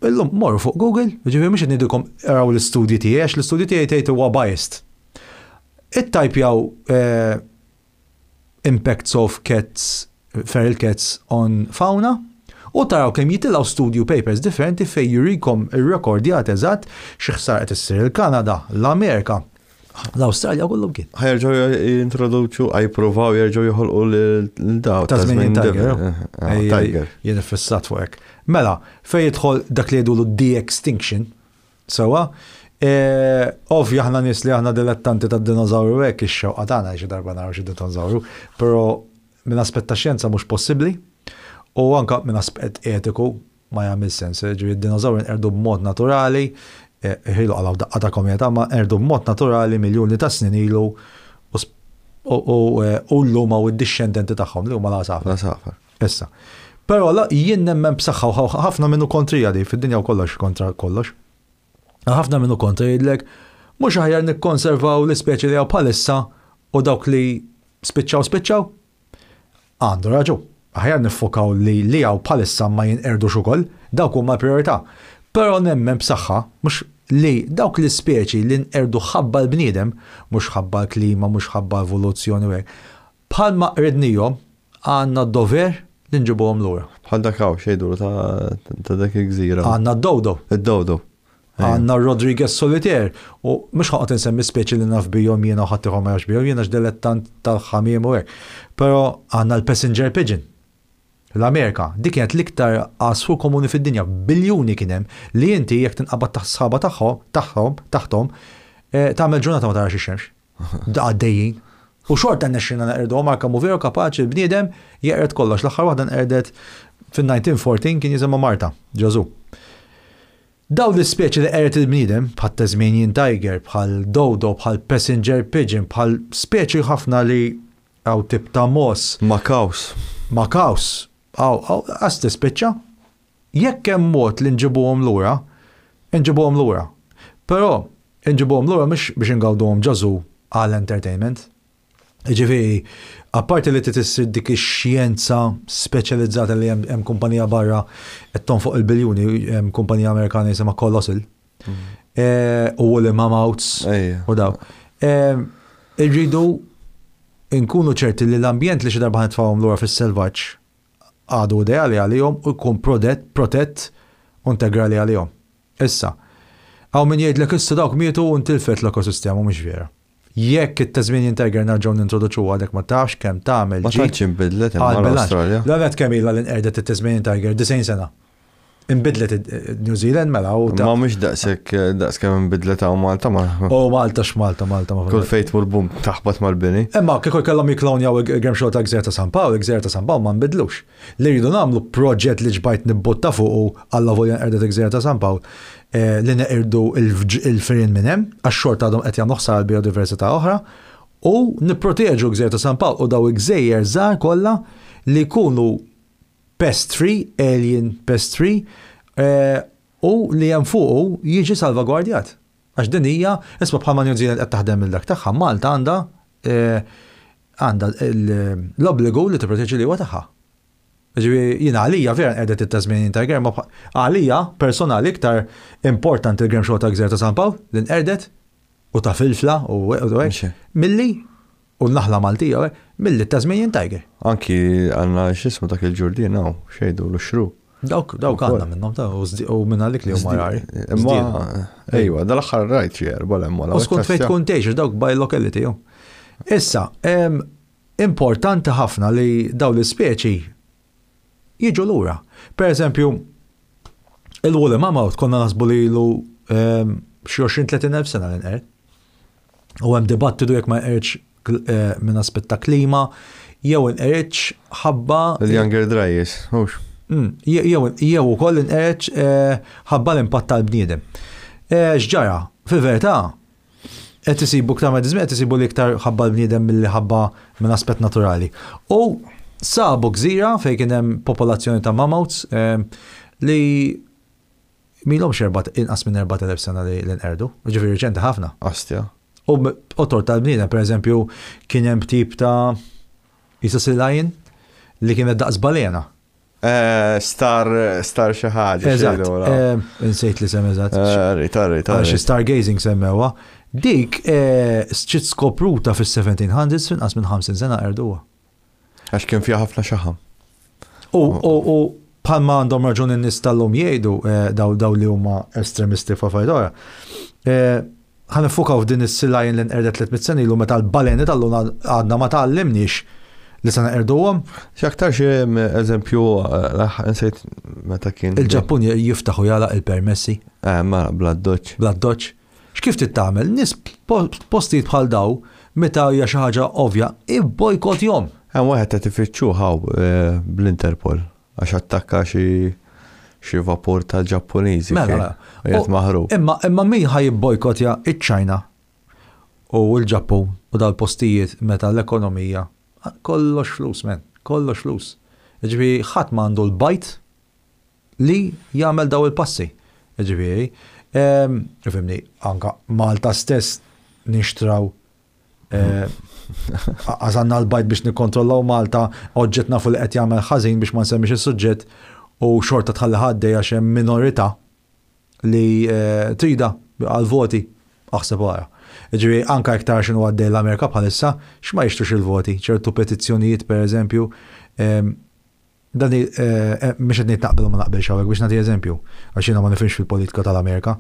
illum morru fuq Google, jiġifieri mhux qed ngħidilkom araw l-istudji tiegħi għax l-istudji tiegħi tgħid huwa biased. Ittajpjaw impacts of cats, feral cats on fauna u taraw kemm jitilgħu studju papers differenti fejn jurikom irrekordjat eżatt xi ħsara qed issir il-Kanada, l-Amerika, L-Awstralja kollu kien. Ħa jerġgħu jintroduċu, ħa jippruvaw jerġgħu joħolqu l-daw. Tasmanian Tiger. Tiger. Jien iffissat fuq hekk. Mela, fejn jidħol dak li jgħidulu de-extinction, sewwa, ovvja aħna nies li aħna dilettanti tad-dinożawru hekk ix-xewqa tagħna xi darba naraw xi dinożawru, però minn aspett ta' xjenza mhux possibbli u anke minn aspett etiku ma jagħmilx sens. Ġifieri d-dinożawri nqerdu b'mod naturali, ħilu qalgħu daqqa ta' kometa, ma nqerdu b'mod naturali miljuni ta' snin ilu u llum hawn id-dixxendenti tagħhom li huma l-għasafar. L-għasafar. Issa. Però jien nemmen b'saħħa u ħafna minnu kontrija di, fid-dinja u kollox kontra kollox. Ħafna minnu kontra jgħidlek mhux aħjar nikkonservaw l-ispeċi li hawn bħalissa u dawk li spiċċaw spiċċaw? Għandu raġun. Aħjar niffokaw li li hawn bħalissa ma jinqerdux ukoll, dawk huma l-prijorità. Però nemmen b'saħħa, mhux li dawk l-ispeċi li nqerdu ħabba l-bniedem, mhux ħabba l-klima, mhux ħabba evoluzzjoni u hekk, bħalma qridnihom, għandna d-dover li nġibuhom lura. Bħal dak hawn, x'jgħidulu ta' dak il-gżira. Għandna d-dodo. Id-dodo. Għandna Rodriguez Solitaire u mhux ħa noqgħod insemmi speċi li naf bihom jiena u ħaddieħor ma jafx bihom, jiena x'dilettant tal-ħamiem u hekk. Però għandna l-passenger pigeon. L-Amerika, dik kienet l-iktar għasfur komuni fid-dinja, biljuni kien hemm li inti jekk tinqabad taħt sħaba tagħhom, tagħhom, taħthom, eh, tagħmel ġurnata ma tarax ix-xemx. Għaddejjin. U xorta nexxina neqirduhom għal kemm hu veru kapaċi l-bniedem jeqred kollox. L-aħħar waħda nqerdet fin-1914 kien jisimha Marta, Ġeżu. Dawn l-ispeċi li qered il-bniedem, bħat-Tasmanian tiger, bħal dodo, bħal passenger pigeon, bħal speċi ħafna li hawn tip ta' moss. Macaws. Macaws. Hawn, hawn, qas tispiċċa. Jekk hemm mod li nġibuhom lura, inġibuhom lura. Però, inġibuhom lura mhux biex ingawduhom ġo zoo għal entertainment. Jiġifieri, apparti li trid issir dik ix-xjenza speċjalizzata li hemm kumpanija barra qed tonfoq il-biljuni, hemm kumpanija Amerikana jisimha Colossal. Eh, u Woolly Mammoths u daw. Eh, irridu nkunu ċerti li l-ambjent li xi darba nitfgħuhom lura fis-selvaġġ għadu ideali għalihom u jkun protett u integrali għalihom. Issa, hawn min jgħidlek issa dawk mietu u ntilfet l-ekosistema mhux vera. Jekk it-Tasmanian Tiger nerġgħu nintroduċuha għadek ma tafx kemm tagħmel Ma tantx inbidlet imma l-Awstralja. L-għanet kemm ilha li nqerdet it-Tasmanian Tiger, 90 sena. Inbidlet New Zealand mela u Ma mhux daqshekk daqs kemm inbidlet hawn Malta ma. U Malta x'Malta, Malta ma. Kull fejn tmur bum taħbat mal-bini. Imma kieku kellhom jikklonjaw il-Gramshaw ta' Gżira ta' San Pawl, il-Gżira ta' San Pawl ma nbidlux. Li rridu nagħmlu proġett li ġbajt nibbutta fuqu allavolja nqerdet il-Gżira ta' San Pawl, li neqirdu l-firien minn hemm, għax xorta għadhom qed jagħmlu ħsara għall-bijodiversità oħra, u nipproteġu l-Gżira ta' San Pawl u dawn il-gżejjer żgħar kollha li jkunu pest free, alien pest free, u li hemm fuqu jiġi salvagwardjat. Għax din hija, isma' bħalma New Zealand qed taħdem lil dak tagħha, Malta għandha għandha l-obbligu li tipproteġi l-ilwa tagħha. Ġifieri jiena għalija vera nqerdet it-Tasmanian Tiger, imma għalija personali iktar importanti l-Gramshaw ta' Gżira ta' San Pawl li nqerdet u ta' Filfla u hekk milli u n-naħla Maltija u hekk milli t-Tasmanian Tiger. Anki għandna x'ismu dak il-ġurdien hawn, x'jgħidulu x-xru. Dawk dawk għandna minnhom ta' u minn għalik li huma rari. Imma ejwa, dal-aħħar rajt xi erba' l-hemm U skont fejn tkun tgħix dawk by locality. Issa, importanti ħafna li dawn l-ispeċi jiġu lura. Per eżempju, il-woolly mammoth konna naħsbu li ilu xi 20-30 elf sena li nqerd. U hemm dibattitu jekk ma nqerdx minn aspett ta' klima, jew inqeridx ħabba. Il-Younger Dryas, hux. Jew ukoll inqeredx ħabba l-impatt tal-bniedem. X'ġara? Fil-verità, qed isibu iktar ma qed isibu li iktar ħabba l-bniedem milli ħabba minn aspett naturali. U sabu gżira fejn kien hemm popolazzjoni ta' mammoths li milhomx inqas minn 4000 sena li nqerdu, ġifieri riċenti ħafna. Ostja. U tort tal-bniedem, per eżempju, kien hemm tip ta' Isa sea lion li kienet daqs balena. Star, star xi ħaġa. Eżatt. Insejt li sem eżatt. Rita, rita. Xi stargazing semmewa. Dik ġiet skopruta fis-1700s f'inqas minn 50 sena qerduha. Għax kien fiha ħafna xaħam. U bħalma għandhom raġun in-nies tal-lum jgħidu daw li huma estremisti f'affarijiet oħra. Ħa niffukaw f'din is-sea lion li nqerdet 300 sena ilu meta l-baleni tal-lum għadna ma tgħallimniex li se neqerduhom. X'aktar xi eżempju nsejt meta kien. Il-Ġappun jiftaħ u jagħlaq il-permessi. Ma bla doċ. Bla doċ. X'kif trid tagħmel? Nies postijiet bħal daw meta hija xi ħaġa ovvja, ibbojkotjhom. Hemm wieħed qed ifittxuh hawn bl-Interpol għax attakka xi xi vapur tal-Ġappuniżi. Mela, Qiegħed maħrub. Imma imma min ħa jibbojkotja iċ-Ċina u l-Ġappun u dal-postijiet meta l-ekonomija kollox flus, men, kollox flus. Ġifieri ħadd ma għandu l-bajd li jagħmel daw il-passi. Ġifieri, ifhimni, anka Malta stess nixtraw għażanna l-bajd biex nikkontrollaw Malta, oġġett nafu li qed jagħmel ħażin biex ma nsemmix is-suġġett u xorta tħalli ħaddej għax hemm minorità li trida għal-voti aħseb wara. Ġifieri anka iktar x'inhu għaddej l-Amerika bħalissa, x'ma jixtrux il-voti, ċertu petizzjonijiet per eżempju, dan mhux qed ngħid naqbel u ma naqbilx hawnhekk biex nagħti eżempju, għax jiena ma nifhimx fil-politika tal-Amerika.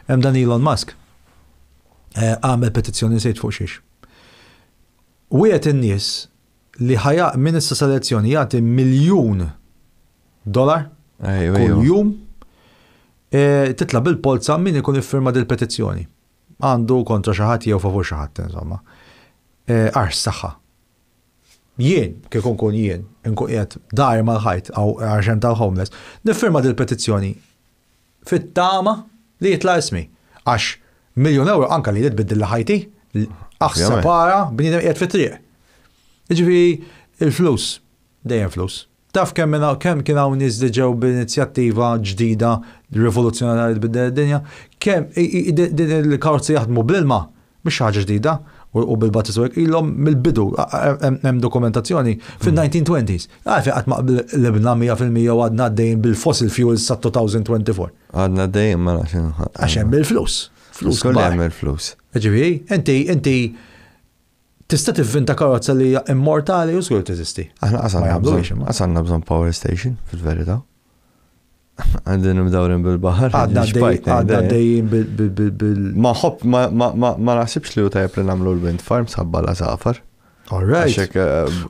Hemm dan Elon Musk għamel petizzjoni sejt fuq xiex. Wiegħed in-nies li ħaja minn issa selezzjoni jagħti 1 miljun dollar kull jum titla' bil-polza min ikun iffirma dil-petizzjoni. Għandu kontra xi ħadd jew favur xi ħadd insomma. Ars saħħa. Jien, kieku nkun jien, nkun qiegħed dar mal-ħajt għax hemm tal-homeless, niffirma dil-petizzjoni fit-tama li jitla' ismi. Għax 1 miljun euro anka li tbiddil ħajti, aħseb para bniedem qiegħed fit-triq. Jiġifieri il-flus, dejjem flus. Taf kemm kemm kien hawn nies li ġew b'inizjattiva ġdida rivoluzzjonarja li tbiddel id-dinja, kemm din il-karozzi jaħdmu bl-ilma mhix ħaġa ġdida u bil-batteries u ilhom mill-bidu hemm dokumentazzjoni fin-1920s. Għalfejn qatt ma qlibna 100% u għadna għaddejjin bil-fossil fuels sa 2024. Għadna dejjem ma nafx. Għax hemm il-flus. Flus Kolli kbar. hemm il-flus. Ġifieri, inti tista' tivvinta karozza li hija immortali u żgur teżisti. Aħna Ma qasanna jagħmluhiex bżonn, imma. qasanna bżonn power station, fil-verità. Għandin mdawrin bil-baħar. Għadna xbajt għadna ngħid, dejjem bil Ma ħobb, ma naħsibx li hu tajjeb li nagħmlu l-wind farm sabba la safar. All right. Għaxek,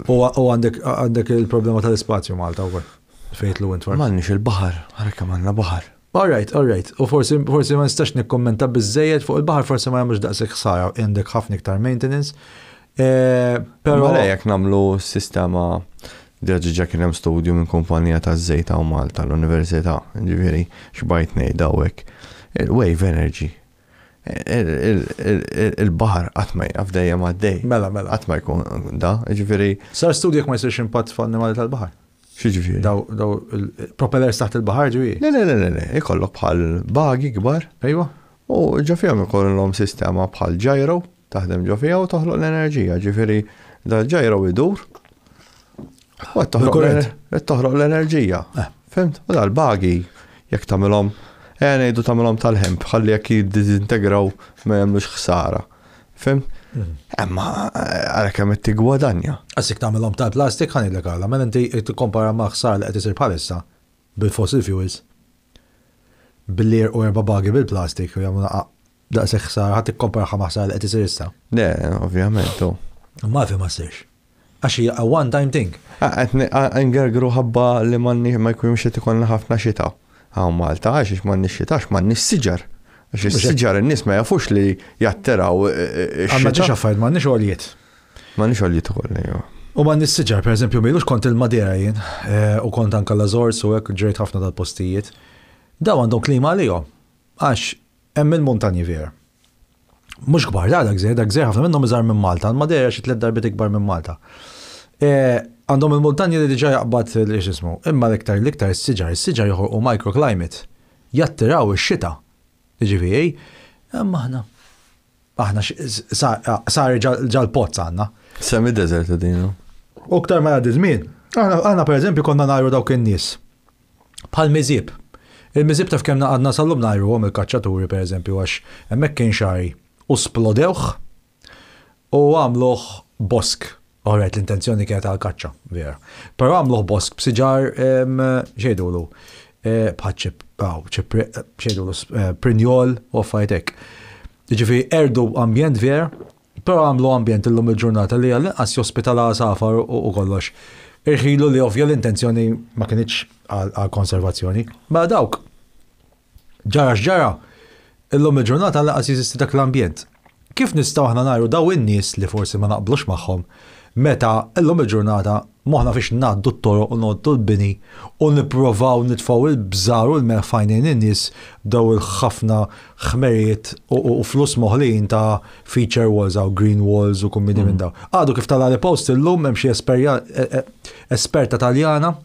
U għandek il-problema tal-ispazju Malta wkoll. Fejt l-wind farm. M'għandniex il-baħar, għara kemm għandna baħar. All right. U forsi ma nistax nikkommenta biżejjed fuq il-baħar, forsi ma jagħmlux daqshekk ħsara, għandek ħafna iktar maintenance. Però Però le jekk nagħmlu sistema diġà kien hemm studju minn kumpanija ta' żejt hawn Malta l-Università, ġifieri xbajt ngħid hawnhekk. Il-wave energy. Il-baħar qatt ma jaqaf dejjem għaddej. Mela. Qatt ma jkun da, ġifieri Sar studju jekk ma jsirx impatt fuq annimali tal-baħar. xi ġifieri. Daw il-propellers taħt il-baħar ġifieri. Le, ikollok bħal bagi kbar u ġo fihom ikollhom sistema bħal gyro taħdem ġo fiha u toħloq l-enerġija, ġifieri dal-gyro idur u qed toħloq Bil-kurrent. qed toħloq l-enerġija. Fhimt? U dal-bagi jekk tagħmilhom ngħidu tagħmilhom tal-hemp ħalli jekk jiddisintegraw ma jagħmlux ħsara. Fhimt? Imma ara kemm qed tiggwadanja. Għasik tagħmilhom tal-plastik ħa ngħidlek għala, mela inti tikkompara ma' ħsara li qed isir bħalissa bil-fossil fuels. Billi u erba' bagi bil-plastik u jagħmlu daqshekk ħsara, ħadd tikkompara ma' ħsara li qed isir issa. Le, ovvjament. u. Ma fi ma ssirx. Għax hija a one time thing. Qed ngergru ħabba li m'għandni ma jkunx qed ikollna ħafna xita. Hawn Malta għax m'għandniex xita għax m'għandniex siġar. Għax is-siġar in-nies ma jafux li jattiraw Għandna ġiex ix-xita. affarijiet m'għandniex għoljiet. Ma nix għoljiet ukoll, ejwa. U ma nis-siġar, per eżempju, m'ilux kont il-Madera jien, u kont anka l-Azores u hekk ġrejt ħafna dal-postijiet. Daw għandhom klima għalihom, għax hemm il-muntanji vera. Mhux kbar, da dak żgħir, dak żgħir ħafna minnhom iżgħar minn Malta, il-Madera xi tliet darbiet ikbar minn Malta. Għandhom il-muntanji li diġà jaqbad x'ismu, imma l-iktar l-iktar is-siġar, is-siġar joħolqu microclimate, jattiraw ix-xita. Jiġifieri, imma aħna Aħna sar ġal-pozz għandna. Semi desert din. U ktar ma jgħaddi żmien. Aħna pereżempju konna ngħajru dawk in-nies. Bħal miżieb. Il-miżieb taf kemm għadna sal-lum ngħajruhom il-kaċċaturi pereżempju għax hemmhekk kien xagħri u splodewh u għamluh bosk. Alright, l-intenzjoni kienet għall-kaċċa, vera. Però għamluh bosk b'siġar x'jgħidulu bħal ċip, ċip, x'jgħidulu prinjol u affarijiet hekk. Jiġifieri qerdu ambjent vera, però għamlu ambjent illum il-ġurnata li għall-inqas jospita l-għasafar u kollox. Irħilu li ovvja l-intenzjoni ma kinitx għall-konservazzjoni. Mela dawk Ġara x'ġara, illum il-ġurnata lanqas jeżisti dak l-ambjent. Kif nistgħu aħna ngħajru dawn in-nies li forsi ma naqblux magħhom meta illum il-ġurnata moħħna fiex ngħaddu t-toroq u ngħoddu l-bini u nipprovaw nitfgħu l-bżar u l-melħ f'għajnejn in-nies b'dawn il-ħafna ħmerijiet u flus moħlijin ta' feature walls hawn green walls u kummidi minn dawn. Għadu kif telagħli post illum hemm xi esperta Taljana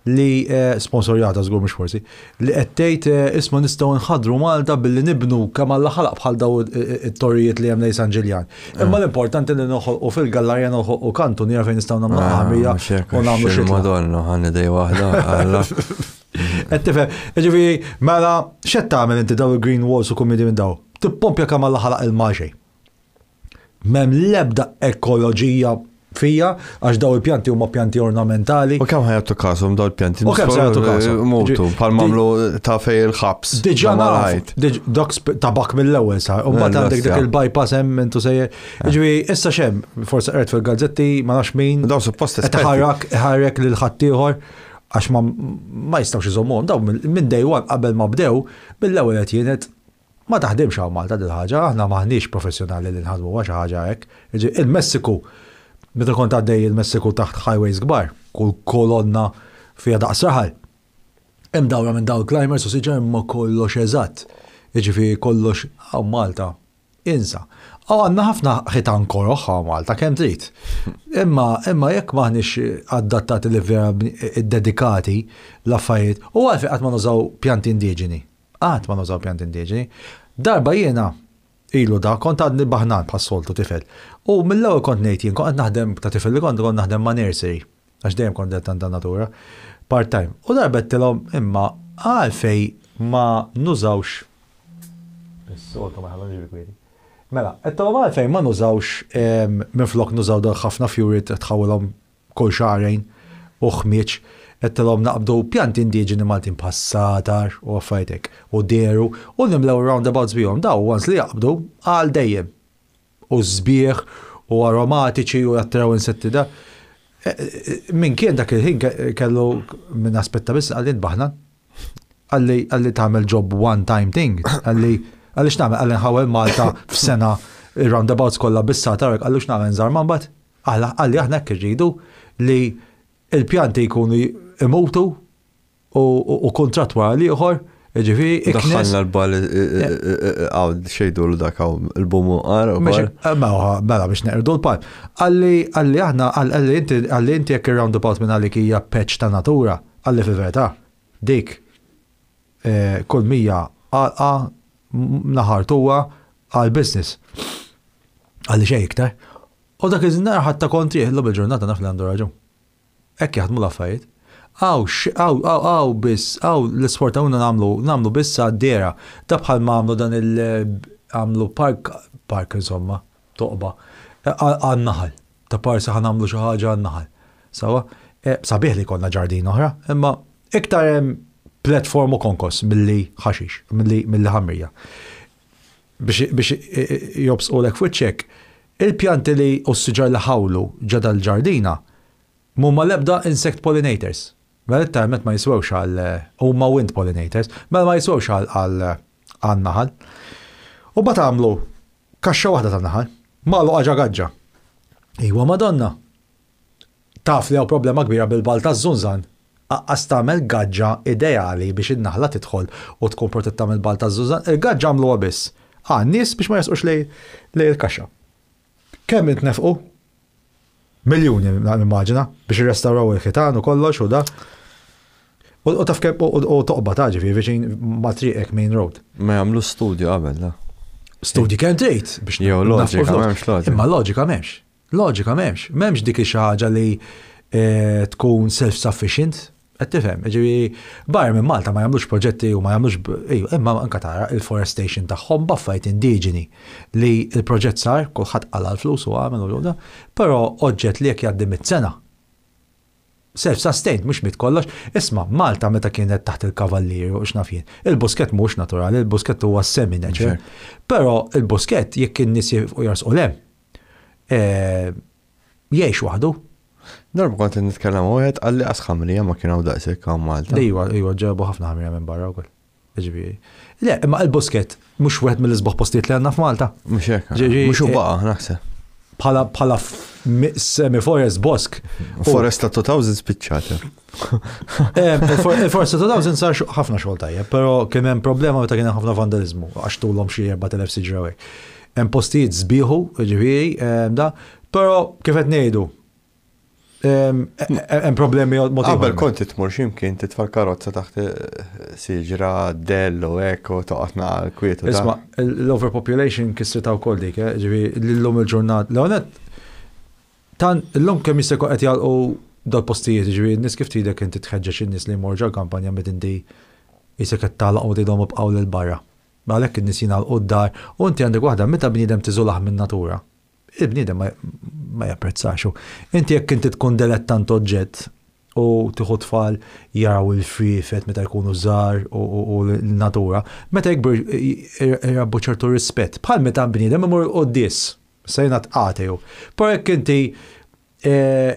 li sponsorjata żgur mhux forsi, li qed tgħid isma' nistgħu nħaddru Malta billi nibnu kemm Alla ħalaq bħal daw it-torrijiet li hemm lejn San Ġiljan. Imma l-importanti li noħolqu fil-gallarja noħolqu kantuniera fejn nistgħu nagħmlu ħamrija u nagħmlu xi. Madonna ħa nidej waħda Alla. Qed tifhem, jiġifieri mela x'qed tagħmel inti daw il-green walls u kummidi minn daw? Tippompja kemm Alla ħalaq ilma xejn. M'hemm l-ebda ekoloġija fija għax daw il-pjanti huma pjanti ornamentali. U kemm ħajatu kasom daw il-pjanti? U kemm ħajatu kasom? Mutu, bħal mamlu ta' fej il-ħabs. Diġà naf, dak tabak mill-ewwel sar. U mbagħad għandek dik il-bypass hemm intu sejjer. Ġifieri issa xemm, forsi qrajt fil-gazzetti, ma nafx min. Daw suppost qed iħarrak iħarrek lil ħaddieħor għax ma jistgħux iżommuhom daw minn day one qabel ma bdew mill-ewwel qed jienet Ma taħdimx hawn Malta dil-ħaġa, aħna m'aħniex professjonali li nħadmuha xi ħaġa hekk. Jiġifieri il-Messiku, meta kont għaddej il-Messiku taħt highways kbar, kull kolonna fiha daqs raħal. Imdawra minn dawn il-climbers u siġar imma kollox eżatt. Jiġifieri kollox hawn Malta. Insa. Hawn għandna ħafna ħitan koroh hawn Malta kemm trid. Imma imma jekk m'aħniex adattati li vera ddedikati l-affarijiet, u għalfejn qatt ma nużaw pjanti indiġeni? Qatt ma nużaw pjanti indiġeni. Darba jiena, ilu da, kont għadni baħnan bħas-soltu tifel. U mill-ewwel kont ngħid jien, kont qed naħdem ta' tifel li kont, kont naħdem ma' nursery, għax dejjem kont dettant tan-natura, part-time. U darba għedtilhom imma għalfejn ma nużawx Is-soltu ma jħallunix bi kwieti. Mela, għedtilhom għalfejn ma nużawx minflok nużaw dawk ħafna fjuri tħawwilhom kull xahrejn u ħmieġ, għedtilhom naqbdu pjanti indiġeni Maltin bħas-sagħtar u affarijiet hekk u dehru u nimlew ir-roundabouts bihom. Dawn once li jaqbdu għal dejjem. U sbieħ u aromatiċi u jattiraw insetti da. Min kien dak il-ħin kellu min aspetta biss qalli int baħnan. Qalli qalli tagħmel job one time thing. Qalli qalli x'nagħmel? Qalli nħawwel Malta f'sena ir-roundabouts kollha bis-sagħtar hekk qallu x'nagħmel nżarma mbagħad? Aħna qalli aħna hekk irridu li l-pjanti jkunu imutu u kuntratt wara l-ieħor, jiġifieri iknes. Daħħalna l-bal hawn xejdu dak hawn il-bumu qar. Mela biex neqirdu l-palm. Qalli qalli aħna qalli inti qalli inti jekk ir-roundabout minn għalik hija patch ta' natura, qalli fil-verità dik kull 100 għalqa naħartuha għal business. Qalli xejn iktar. U dak iż-żmien ħadtha kontrih, illum il-ġurnata naf li għandu raġun. Hekk jaħdmu l-affarijiet. Hawn, hawn, hawn, hawn biss, hawn l-isfortuna nagħmlu, nagħmlu biss għad-dehra. Ta' bħal ma għamlu dan il, għamlu park, park insomma, toqba, għan-naħal. Ta' parsi ħa nagħmlu xi ħaġa għan-naħal. Sewwa? Sabiħ li jkollna ġardin oħra, imma iktar hemm platform u konkos milli ħaxix, milli ħamrija. Biex jobsqulek f'wiċċek, il-pjanti li u s-siġar li ħawlu ġo dal-ġardina m'huma l-ebda insect pollinators. Mela letteralment ma jiswewx għal, huma wind pollinators, mela ma jiswewx għal għan-naħal. U mbagħad għamlu kaxxa waħda tan-naħal, magħluqa ġa gaġġa. Iwa Madonna. Taf li hawn problema kbira bil-bagħal taż-żunżan. Aqqas tagħmel gaġġa ideali biex in-naħla tidħol u tkun protetta mill-bagħal taż-żunżan. Il-gaġġa għamluha biss għan-nies biex ma jersqux lejn il-kaxxa. Kemm intnefqu? Miljuni nimmaġina biex irrestawraw il-ħitan u kollox u da. U taf kemm u toqba ta' ġifieri viċin ma' triqek main road. Ma jagħmlu studju qabel da. Studji kemm trid biex Jew loġika m'hemmx loġika. Imma loġika m'hemmx. Loġika m'hemmx. M'hemmx dik xi ħaġa li eh, tkun self-sufficient. Qed tifhem, ġifieri barra minn Malta ma jagħmlux proġetti u ma jagħmlux ejju, imma anke tara il-forestation tagħhom b'affarijiet indiġeni li l-proġett sar, kulħadd qala' l-flus u għamel u da, però oġġett li jekk jgħaddi mit-sena self-sustained mhux miet kollox. Isma' Malta meta kienet taħt il-kavallieri u x'naf jien, il-buskett mhux naturali, il-buskett huwa semi-natural. Però il-buskett jekk in-nies jifqu jarsqu 'l hemm, eh, jgħix waħdu. Darba kont qed nitkellem ma' wieħed qalli qas ħamrija ma kien hawn daqshekk hawn Malta. Ejwa, ejwa, ġabu ħafna ħamrija minn barra wkoll. Ġifieri. Le, imma il-Buskett mhux wieħed mill-isbaħ postijiet li għandna f'Malta. Mhux hekk. Mhux hu baqa' naħseb. Bħala bħala semi-forest bosk. Foresta 2000 spiċċat. Eh, il-Foresta 2000 sar ħafna xogħol tajjeb, però kien hemm problema meta kien hemm ħafna vandalizmu għax tulhom xi 4000 siġra hekk. Hemm postijiet sbieħu, ġifieri, eh, da, però kif qed ngħidu, hemm problemi mod Qabel kont tmur x'imkien titfa' l-karozza taħt eh, siġra, dell u hekk u toqgħod naqal kwiet. Isma' l-overpopulation kisrita wkoll dik, eh, ġifieri llum il-ġurnat. L-għonet tan illum kemm jista' jkun qed jagħlqu dal-postijiet, ġifieri n-nies kif tridek inti tħeġġeġ in-nies li jmorru ġol-kampanja meta inti jisek qed tagħlaq u tgħidhom ibqgħu lil barra. Għalhekk in-nies jingħalqu d-dar u inti għandek waħda meta bniedem tiżolah min-natura. Il-bniedem ma japprezzax. Inti jekk inti tkun delettant oġġett u tieħu tfal jaraw il-friefet meta jkunu żgħar u l-natura, meta jikbru jrabbu ċertu rispett. Bħal meta bniedem imur il-quddies, se jingħad ateju. Però jekk inti eh,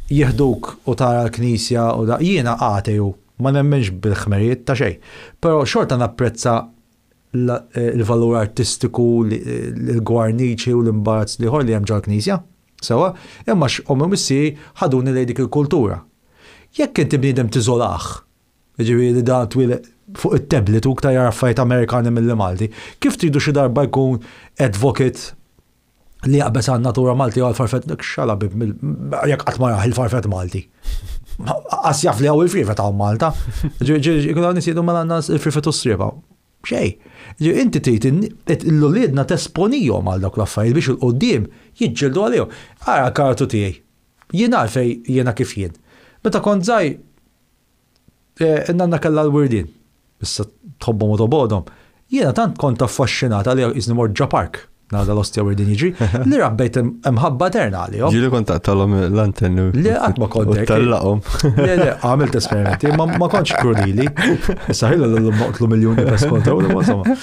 jieħduk u tara l-knisja u da, jiena ateju, ma nemmenx bil-ħmerijiet ta' xejn. Però xorta napprezza il-valur artistiku, l-gwarniċi u l-imbarazz l-ieħor li hemm ġol-knisja. Sewwa? Imma għax ommi u missieri ħaduni lejn dik il-kultura. Jekk inti bniedem tiżolah, jiġifieri li dan twieled fuq it-tablet u iktar jara affarijiet Amerikani milli Malti, kif tridu xi darba jkun advocate li jaqbeż għan-natura Malti u għall-farfett dak xala bib jekk qatt ma rah il-farfett Malti. Qas jaf li hawn il-frifet hawn Malta. Ġifieri hawn nies jgħidu mela għandna il-frifet u s-srieba. Xejn. Inti trid l-uliedna tesponihom għal dawk l-affarijiet biex il-qudiem jiġġieldu għalihom. Ara l-karatu tiegħi. Jien għalfejn jiena kif jien. Meta kont żgħir In-nanna kellha l-wirdien. Issa tħobbhom u tobgħodhom. Jiena tant kont affaxxinat għaliha qisni mort ġa park nara dal-ostja wirdien jiġri, li rabbejt imħabba eterna għalihom. Ġieli kont taqtalhom l-antenni. Le qatt ma kont hekk. Tellaqhom. Le le, għamilt esperimenti, ma kontx krudili. Issa ħillu l-lum noqtlu miljuni pes kontra u insomma.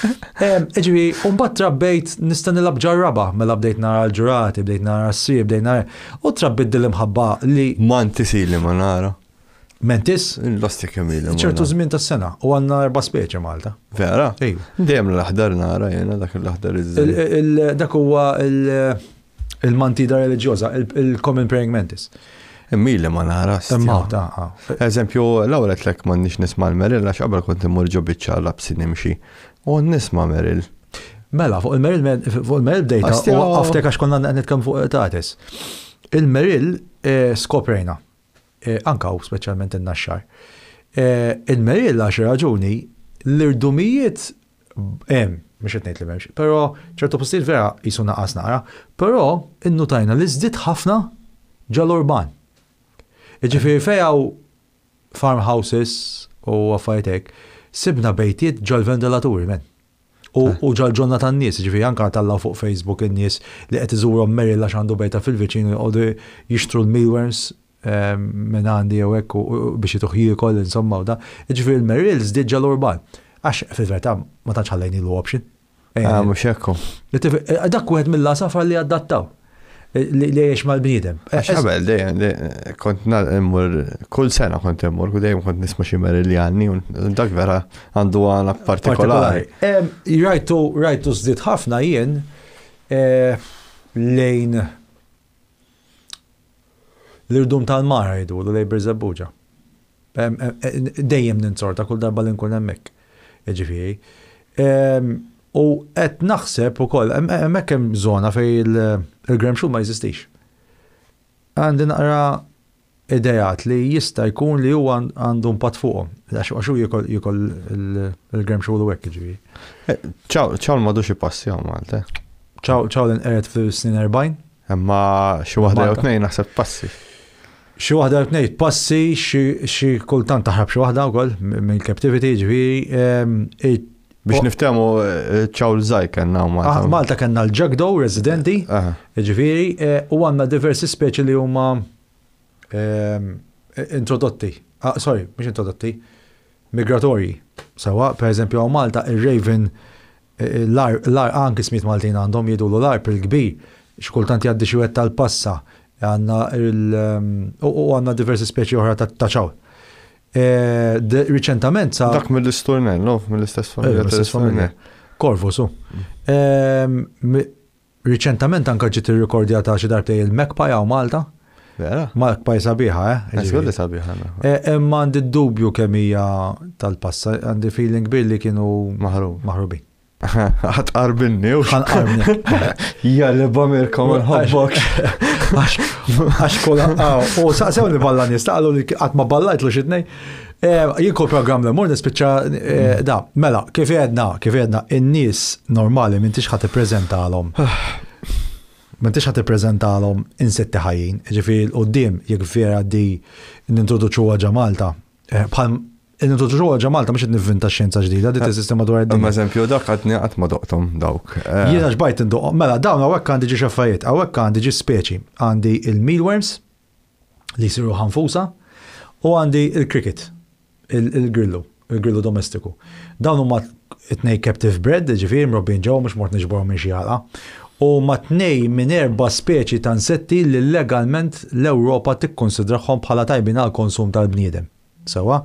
Ġifieri, u mbagħad trabbejt nista' nilgħab ġarraba, mela bdejt nara l-ġurati, bdejt nara s-sir, bdejt nara. U trabbejt din l-imħabba li. Manti sili ma nara. Mentis? L-osti kemm ilhom. Ċertu żmien tas-sena u għandna erba' speċi Malta. Vera? Ejju. Dejjem l-aħdar nara jiena dak l-aħdar iż Dak huwa il-mantida reliġjoża, il-common praying mantis. Immili ma nara. Imma ta' Eżempju, l-ewwel qed lek m'għandniex nisma' l-Meril għax qabel kont immur ġo biċċa lapsi nimxi. U nisma' Meril. Mela, fuq il-Meril fuq il-Meril bdejta u waqqaftek għax konna nitkellmu fuq Tatis. Il-Meril eh, skoprejna anke hawn speċjalment in-Naxxar. Il-Merill għal xi raġuni l-irdumijiet hemm, mhux qed ngħid li m'hemmx, però ċertu postijiet vera qisu naqas naqra, però innutajna li żdied ħafna ġal-urban. Jiġifieri fejn hawn farmhouses u affarijiet hekk, sibna bejtiet ġol-ventilaturi, men. U ġal-ġonna tan-nies, jiġifieri anke tellgħu fuq Facebook in-nies li qed iżurhom Merrill għax għandu bejta fil-viċin u joqogħdu jixtru l-mealworms minn għandi jew hekk biex ituh jiekol insomma u da. Jiġifieri l-Merrill żdied ġal-urban. Għax fil-verità ma tantx ħallejnilu option. Ah, mhux hekk hu. Dak wieħed mill-għasafar li adattaw. Li jgħix mal-bniedem. Għax qabel dejjem kont immur kull sena kont immur, u dejjem kont nisma' xi Meriljanni u dak vera għandu għana partikolari. Rajtu rajtu żdied ħafna jien eh, lejn L-irdum tal-mara jgħidulu lejn Birżebbuġa. Dejjem ninzorta kull darba li nkun hemmhekk. Jiġifieri. U qed naħseb ukoll hemmhekk hemm żona fejn il-Gremxul ma jeżistix. Għandi naqra ideat li jista' jkun li huwa għandu impatt fuqhom. Għax hu jiekol jiekol il-Gremxul u hekk jiġifieri. Ċawl ċawl m'għadux ipassi hawn Malta. Ċawl ċawl inqered fis-snin 40. Imma xi waħda jew tnejn naħseb passi. Xi waħda jew tnejn passi, xi kultant taħrab xi waħda wkoll minn captivity, ġifieri. Biex niftehmu ċawl żgħir kellna hawn Malta. Ah, Malta kellna l-jackdaw residenti, ġifieri, u għandna diversi speċi li huma introdotti. Ah, sorry, mhux introdotti, migratorji. Sewa, per eżempju, hawn Malta ir-raven l-ar anki smiet Maltin għandhom jgħidulu l-arp il-kbir, xi kultant jgħaddi xi wieħed tal-passa, għandna u għandna diversi speċi oħra ta' ċawl. Riċentament sa. Dak mill-isturnell, no? Mill-istess familja. Mill-istess familja. Corvus, u. Riċentament anka ġiet irrikordjata xi darbtej il-Magpie hawn Malta. Vera? Magpie sabiħa, eh? Żgur li sabiħa. Imma għandi dubju kemm hija tal-passa, għandi feeling kbir li kienu Maħrub. maħrubin. Ħa tqarbinni u. Ħanqarbni. Ja li Mirko ma nħobbokx. Għax kol u saqsew li balla nies, taqalu li qatt ma ballajtlu xi tnej. Jien kull programm li mur nispiċċa da, mela, kif għedna, kif għedna, in-nies normali m'intix ħa tippreżentalhom. M'intix ħa tippreżentalhom insetti ħajjin, ġifieri 'l quddiem jekk vera di nintroduċuha ġa Malta, bħal nintroduċuha ġa Malta mhux qed nivvinta xjenza ġdida, di teżisti madwar id-dinja. Imma eżempju dak għadni qatt ma doqthom dawk. Jiena xbajt indoqhom, mela dawn hawnhekk għandi ġiex affarijiet, hawnhekk għandi ġie speċi, għandi il-mealworms, li jsiru ħanfusa, u għandi il-cricket, il-grillu, il-grillu domestiku. Dawn huma it-tnej captive bred, ġifieri mrobbin ġewwa mhux mort niġborhom minn xi għalqa. U ma tnej minn erba' speċi ta' insetti li legalment l-Ewropa tikkonsidrahom bħala tajbin għal konsum tal-bniedem. Sewwa.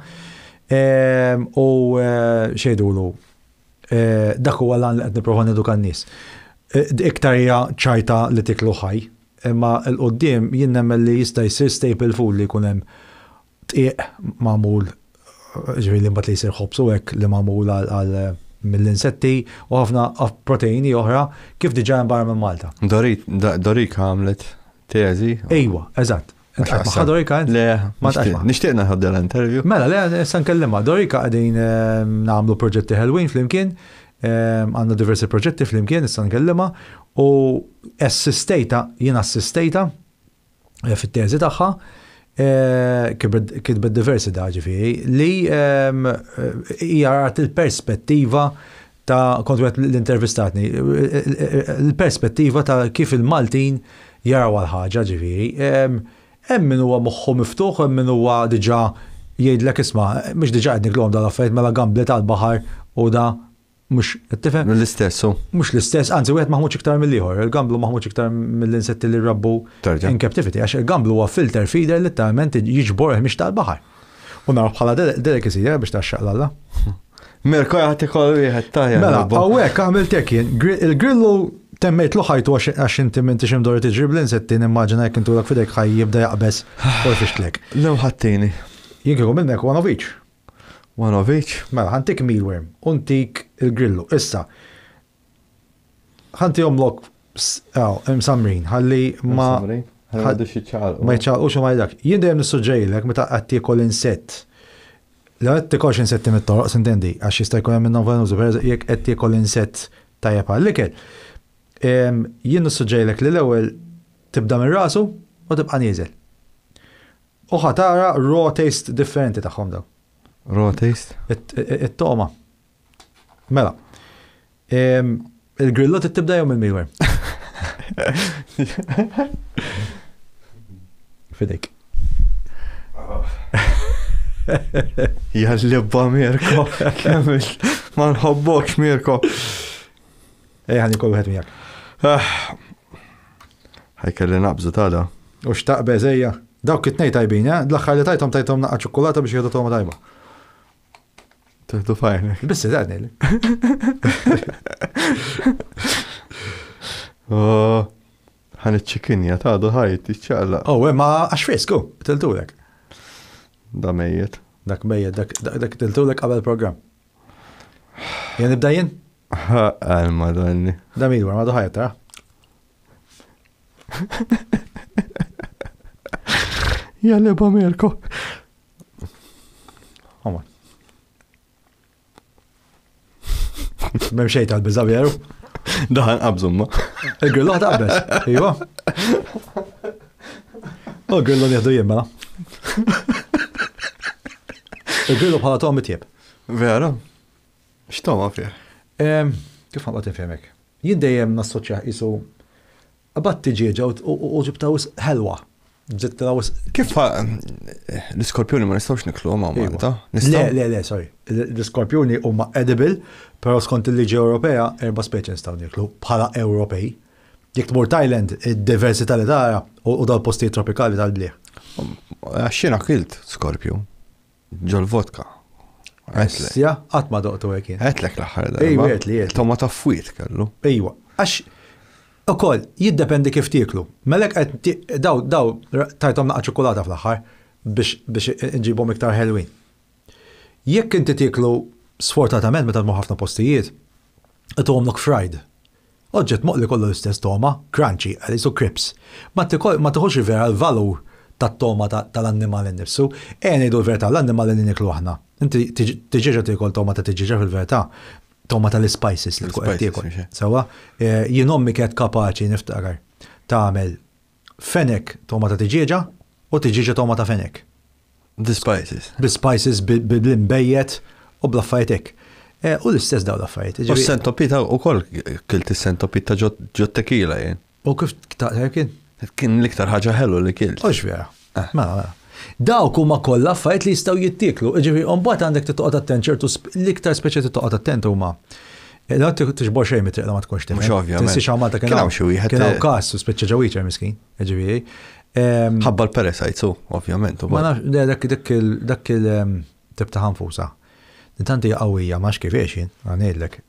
Ehm, u eh, xejdulu, eh, dak huwa l-għan li qed nipprova neduka n-nies. Eh, iktar hija ċajta li tiklu ħaj, Imma 'l quddiem jien nemmen li jista' jsir staple food li jkun hemm dqiq magħmul, jiġifieri li mbagħad li jsir ħobż u hekk li magħmul għal mill-insetti u ħafna proteini oħra kif diġà hemm barra minn Malta. Dorika għamlet teżi. Ejwa, eżatt. Int magħha Dorika int? Le, ma nixtieq naħodha l-interview. Mela, le, issa nkellimha. Dorika qegħdin ehm, nagħmlu proġetti ħelwin flimkien, ehm, għandna diversi proġetti flimkien, issa nkellimha u assistejta, jien assistejta eh, fit-teżi tagħha, eh, kitbet diversi da ġifieri, li ehm, eh, hija rat il-perspettiva ta' kont wieħed l-intervistatni, il-perspettiva ta' kif il-Maltin jaraw għal-ħaġa ġifieri. Hemm min huwa moħħu miftuħ, hemm min huwa diġà jgħidlek isma' mhux diġà qed nikluhom dal-affarijiet mela gambli tal-baħar u da mhux qed tifhem? L-istess hu. Mhux l-istess, anzi wieħed maħmuġ iktar mill-ieħor. Il-gamblu maħmuġ iktar mill-insetti li rrabbu in captivity għax il-gamblu huwa filter feeder litteralment jiġbor il-ħmieġ tal-baħar. U naraw bħala delicacy, eh, biex taxxaq l-alla. Mirko jgħati kol wieħed tajja. Mela, hawnhekk għamilt hekk jien. Il-grillu temmejt ħajtu għax inti m'intix imdorri tiġri bl-insetti nimmaġina jekk intulek f'idejk ħaj jibda jaqbeż u jfixtlek. Lew ħattini. Jien kieku minnek one of each. One of each? Mela, ħantik mealworm u ntik il-grillu. Issa, ħantihomlok imsamrin, ħalli ma. Ma jċaqlqux u ma jdak. Jien dejjem nissuġġerilek meta qed tiekol insett. Li qed tikolx insetti mit-toroq, sintendi, għax jista' jkun hemm minnhom velenużi, per jekk qed tiekol insett tajjeb għall-ikel. Jien nissuġġerilek li l-ewwel tibda minn rasu u tibqa' nieżel. U ħa tara raw taste differenti tagħhom daw. Raw taste? It-togħma. Mela. Il-grillo tibda jew mill-mealworm? Fidejk. Jallibba Mirko, ma nħobbokx Mirko. Ejja ħani kol wieħed miegħek. Ah. Ħajkelli naqbżu tada. U xtaqbeż ejja. Dawk it-tnej tajbin, eh? L-aħħar li tajthom tajthom naqqa ċokolata biex jieħdu togħma tajba. Teħdu fajnek. Biss qed ngħidlek. Oh, Ħan iċ-ċikinja ta' għadu ħaj, tiċċaqlaq. Oh, ma għax frisku, tiltulek. Da mejjet. Dak mejjet, dak dak tiltulek qabel program. Jien nibda jien? Għal madonni. Da midwar, ma ħajja tara. Jalla Mirko. Come on. M'hemm xejn tal-biża' veru. Daħan qabżu ma. Il-grillo taqbeż, iva. U l-grillo nieħdu jien mela. Il-grillo bħala tom itjieb. Vera? X'toma fih? Kif ħanqgħod infehmek? Jien dejjem nassoċjah qisu Qbadt tiġieġa u ġibtha wisq ħelwa. Żidtilha wisq. Kif l-iskorpjuni ma nistgħux nikluhom hawn Malta? Le, le, le, sorry. L-iskorpjuni huma edible, però skont il-liġi Ewropea erba' speċi nistgħu nieklu bħala Ewropej. Jekk tmur Thailand, id-diversità li tara u dal-postijiet tropikali tal-blieh. Għax jiena kilt skorpjun. Ġol-vodka. Sja, qatt ma doqtu hekk jien. Għedtlek l-aħħar darba. Ejwa, għedtli, għedtli. Toma ta' fwiet kellu. Ejwa, għax ukoll jiddependi kif tieklu. Mela qed daw daw tajthom naqa' ċokolata fl-aħħar biex biex inġibhom iktar ħelwin. Jekk inti tieklu sfortunatament meta tmur ħafna postijiet, ituhomlok fried. Oġġett moqli kollu l-istess togħma, crunchy, qisu crisps. Ma ma tiħux il-vera l-valur tat-togħma tal-annimal innifsu. Ejja ngħidu l-verità, l-annimal li nieklu aħna. Inti tiġieġa tiekol togħma ta' tiġieġa fil-verità, togħma tal-ispices li tkun qed tiekol. Sewwa? Jien ommi kienet kapaċi niftakar tagħmel fenek togħma ta' tiġieġa u tiġieġa togħma ta' fenek. The spices. Bi spices, bl-imbejjed u bl-affarijiet hekk. Eh, u l-istess daw l-affarijiet. U s-sentopita u koll kilt is-sentopita ġo tequila jien. U kif taqtajb kien? Kien l-iktar ħaġa ħelu li kilt. Ux vera. Eh. Mela, mela. Dawk huma kollha affarijiet li jistgħu jittieklu. Ġifieri, mbagħad għandek tittoqgħod attent ċertu l-iktar speċi tittoqgħod attent huma eh, La tixbor xejn mit-triq ma tkunx tifhem. Mhux ovvjament. Tinsiex hawn Malta kien hawn xi wieħed. Kien hawn każ u spiċċa ġewwiċer miskin. Ġifieri. Ħabba l-parasites u, ovvjament. Ma nafx, dak dak il-tip ta' ħanfusa. Intant hija qawwija, ma kif jien, ngħidlek.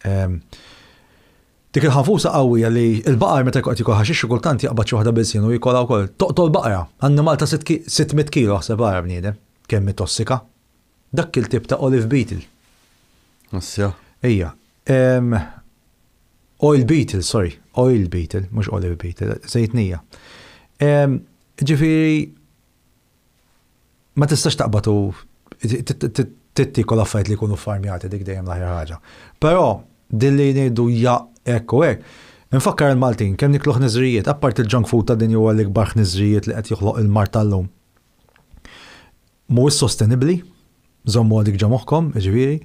Dik il-ħanfusa qawwija li l-baqar meta jkun qed jiekol ħaxix xi kultant jaqbad xi waħda bil-sien u jikolha wkoll. Toqtol baqra, annimal ta' 600 kilo aħseb ara bniedem, kemm hi tossika. Dak il-tip ta' olive beetle. Assja. Ejja. Oil beetle, sorry, oil beetle, mhux olive beetle, żejtnija. Ġifieri ma tistax taqbad u tittikol affarijiet li jkunu farmjati dik dejjem l-aħjar ħaġa. Però dilli ngħidu ja hekk u hekk, infakkar il-Maltin kemm niklu ħniżrijiet, apparti il-junk food ta' din huwa l-ikbar ħniżrijiet li qed joħloq il-mard tal-lum. Mhuwiex sostenibbli, żommuha dik ġo moħħkom, jiġifieri,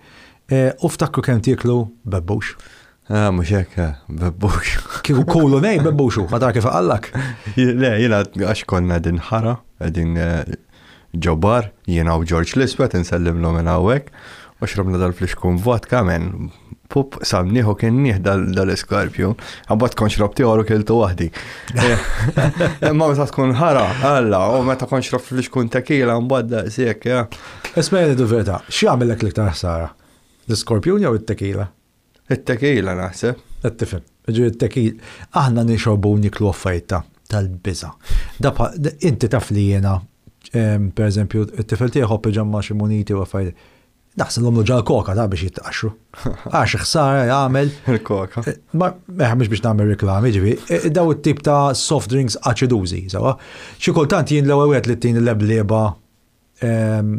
u ftakru kemm tieklu bebbux. Ah, mhux hekk, eh, bebbux. Kieku kulu nej bebbuxu, ma tara kif għallak. Le, jiena għax konna din ħara, qegħdin eh, ġo bar, jiena u George l-Iswed insellimlu minn hawnhekk, u xrobna dal-flixkun vodka men, Pup, samniħu kien nieħ dal-iskorpju. Għabbat kon xrobt ieħor u kiltu waħdi. Imma meta tkun ħara, alla, u meta kon xrobt flixkun tequila mbagħad daqshekk, ja. Isma' jgħidu verità, x'jagħmellek l-iktar ħsara? L-iskorpjun jew it-tequila? It-tequila naħseb. Qed tifhem. Ġifieri it-tequila, aħna nixorbu u niklu affarijiet ta' tal-biża'. Inti taf li jiena, pereżempju, it-tifel tiegħi jħobb iġemma' xi muniti u affarijiet. Naħsilhom ġal koka ta' biex jitqaxxu. Għax ħsara jagħmel. Il-koka. Eh, ma eh, mhux biex nagħmel reklami, ġifi, eh, daw it-tip ta' soft drinks aċidużi, sewa. Xi kultant jien l-ewwel wieħed li tin l-eblieba ehm,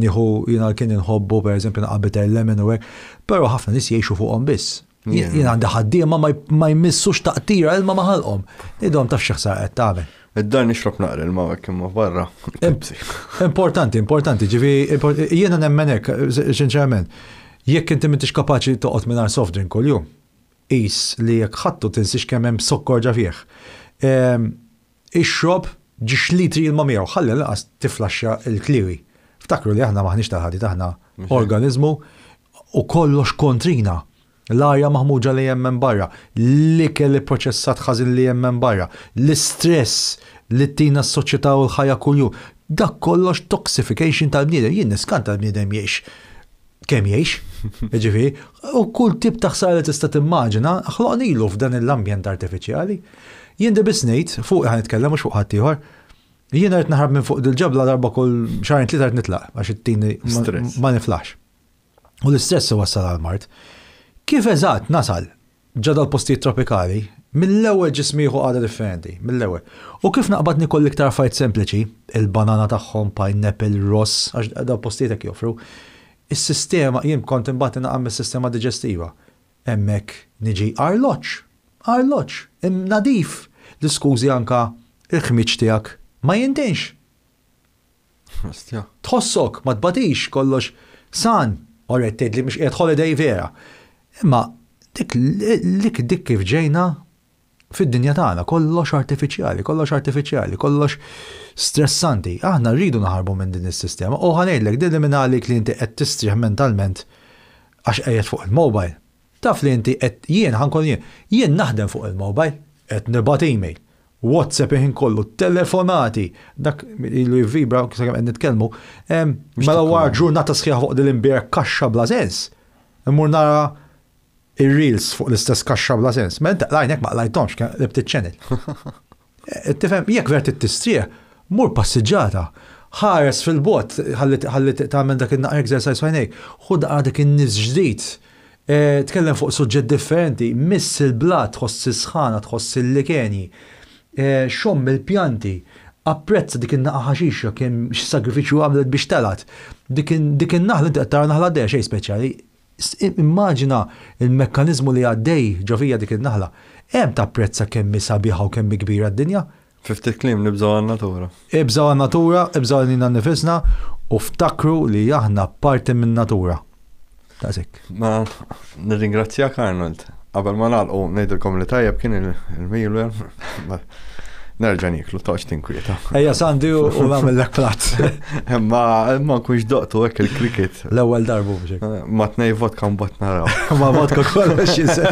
nieħu jiena kien inħobbu pereżempju naqa' bitter lemon u hekk, però ħafna nies jgħixu fuqhom biss. Jien għandi ħaddiema ma jmissux taqtira ilma ma ħalqhom. Idhom taf xi ħsara qed tagħmel. Id-dar nixrob naqra ilma hekk imma barra. Importanti, importanti, ġifi jiena nemmen hekk, sinċerament. Jekk inti m'intix kapaċi toqgħod mingħajr soft drink kuljum, qis li jekk ħadtu tinsiex kemm hemm sokkor ġa fih. Ehm, Ixrob ġiex litri ilma miegħu, ħalli lanqas tiflaxxa l-kliewi. Ftakru li aħna m'aħniex tal-ħadid, aħna organiżmu u kollox kontrina. L-arja maħmuġa li hemm hemm barra, l-ikel ipproċessat ħażin li hemm hemm barra, l-istress li ttina s-soċjetà u l-ħajja kuljum, dak kollox toxification tal-bniedem. Jien niskanta l-bniedem jgħix kemm jgħix, jiġifieri, u kull tip ta' ħsara li tista' timmaġina ħloqnilu f'dan l-ambjent artifiċjali. Jien di biss ngħid, fuq ħa nitkellem mhux fuq ħaddieħor. Jiena rrid naħrab minn fuq dil-ġebla darba kull xahrejn tlieta rrid nitlaq għax ittini ma niflaħx. U l-istress iwassal għall-mard. Kif eżatt nasal ġo dal-postijiet tropikali, mill-ewwel ġismi jieħu qagħda differenti, mill-ewwel. U kif naqbad niekol l-iktar affarijiet sempliċi, il-banana tagħhom, pineapple, ross, għax dal-postijiet hekk joffru, is-sistema, jien kont imbagħad inqam mis-sistema diġestiva. Hemmhekk niġi arloġġ, arloġġ, nadif, l-iskużi anka il-ħmieġ tiegħek ma jintinx. Ostja. Tħossok, ma tbatix, kollox san. Alright, tgħid li mhux qiegħed holiday vera. Imma dik dik dik kif ġejna fid-dinja tagħna, kollox artifiċjali, kollox artifiċjali, kollox stressanti. Aħna rridu naħarbu minn din is-sistema. U ħa ngħidlek din li minn għalik li inti qed tistrieħ mentalment għax qiegħed fuq il-mobile. Taf li inti qed jien ħa nkun jien, jien naħdem fuq il-mobile, qed nibgħat email, WhatsApp il-ħin kollu, telefonati, dak ilu jivvibra sakemm qed nitkellmu, mela wara ġurnata sħiħa fuq din l-imbierek kaxxa bla sens. Immur nara ir-reels fuq l-istess kaxxa bla sens. Ma inti qlajnek ma qlajthomx, qlibt iċ-channel. Tifhem, jekk vera trid tistrieħ, mur passiġġata, ħares fil-bogħod, ħalli tagħmel dak in-naqra exercise f'għajnejk, ħu daqqa dak in-nifs ġdid, tkellem fuq suġġett differenti, miss il-blat, tħoss is-sħana, tħoss il-likenji, xomm il-pjanti, apprezza dik in-naqa ħaxixa kemm x'sagrifiċċju għamlet biex telgħet. Dik in-naħla inti qed tara naħla għaddejja xejn speċjali. Immaġina il-mekkaniżmu li għaddej ġo fija dik in-naħla. Hemm tapprezza kemm hi sabiħa u kemm hi kbira d-dinja. Fi ftit kliem nibżgħu għan-natura. Ibżgħu għan-natura, ibżgħu għalina nnifisna u ftakru li aħna parti min-natura. Daqshekk. Ma nirringrazzjak Arnold. Qabel ma nagħlqu ngħidilkom li tajjeb kien il-meal. Nerġa' nieklu, toqgħodx tinkwieta. Ejja Sandi u nagħmellek platt. Imma ma nkunx doqtu hekk il-cricket. L-ewwel darbu biex. Ma tnej vodka mbagħad naraw. Ma vodka kollox jisem.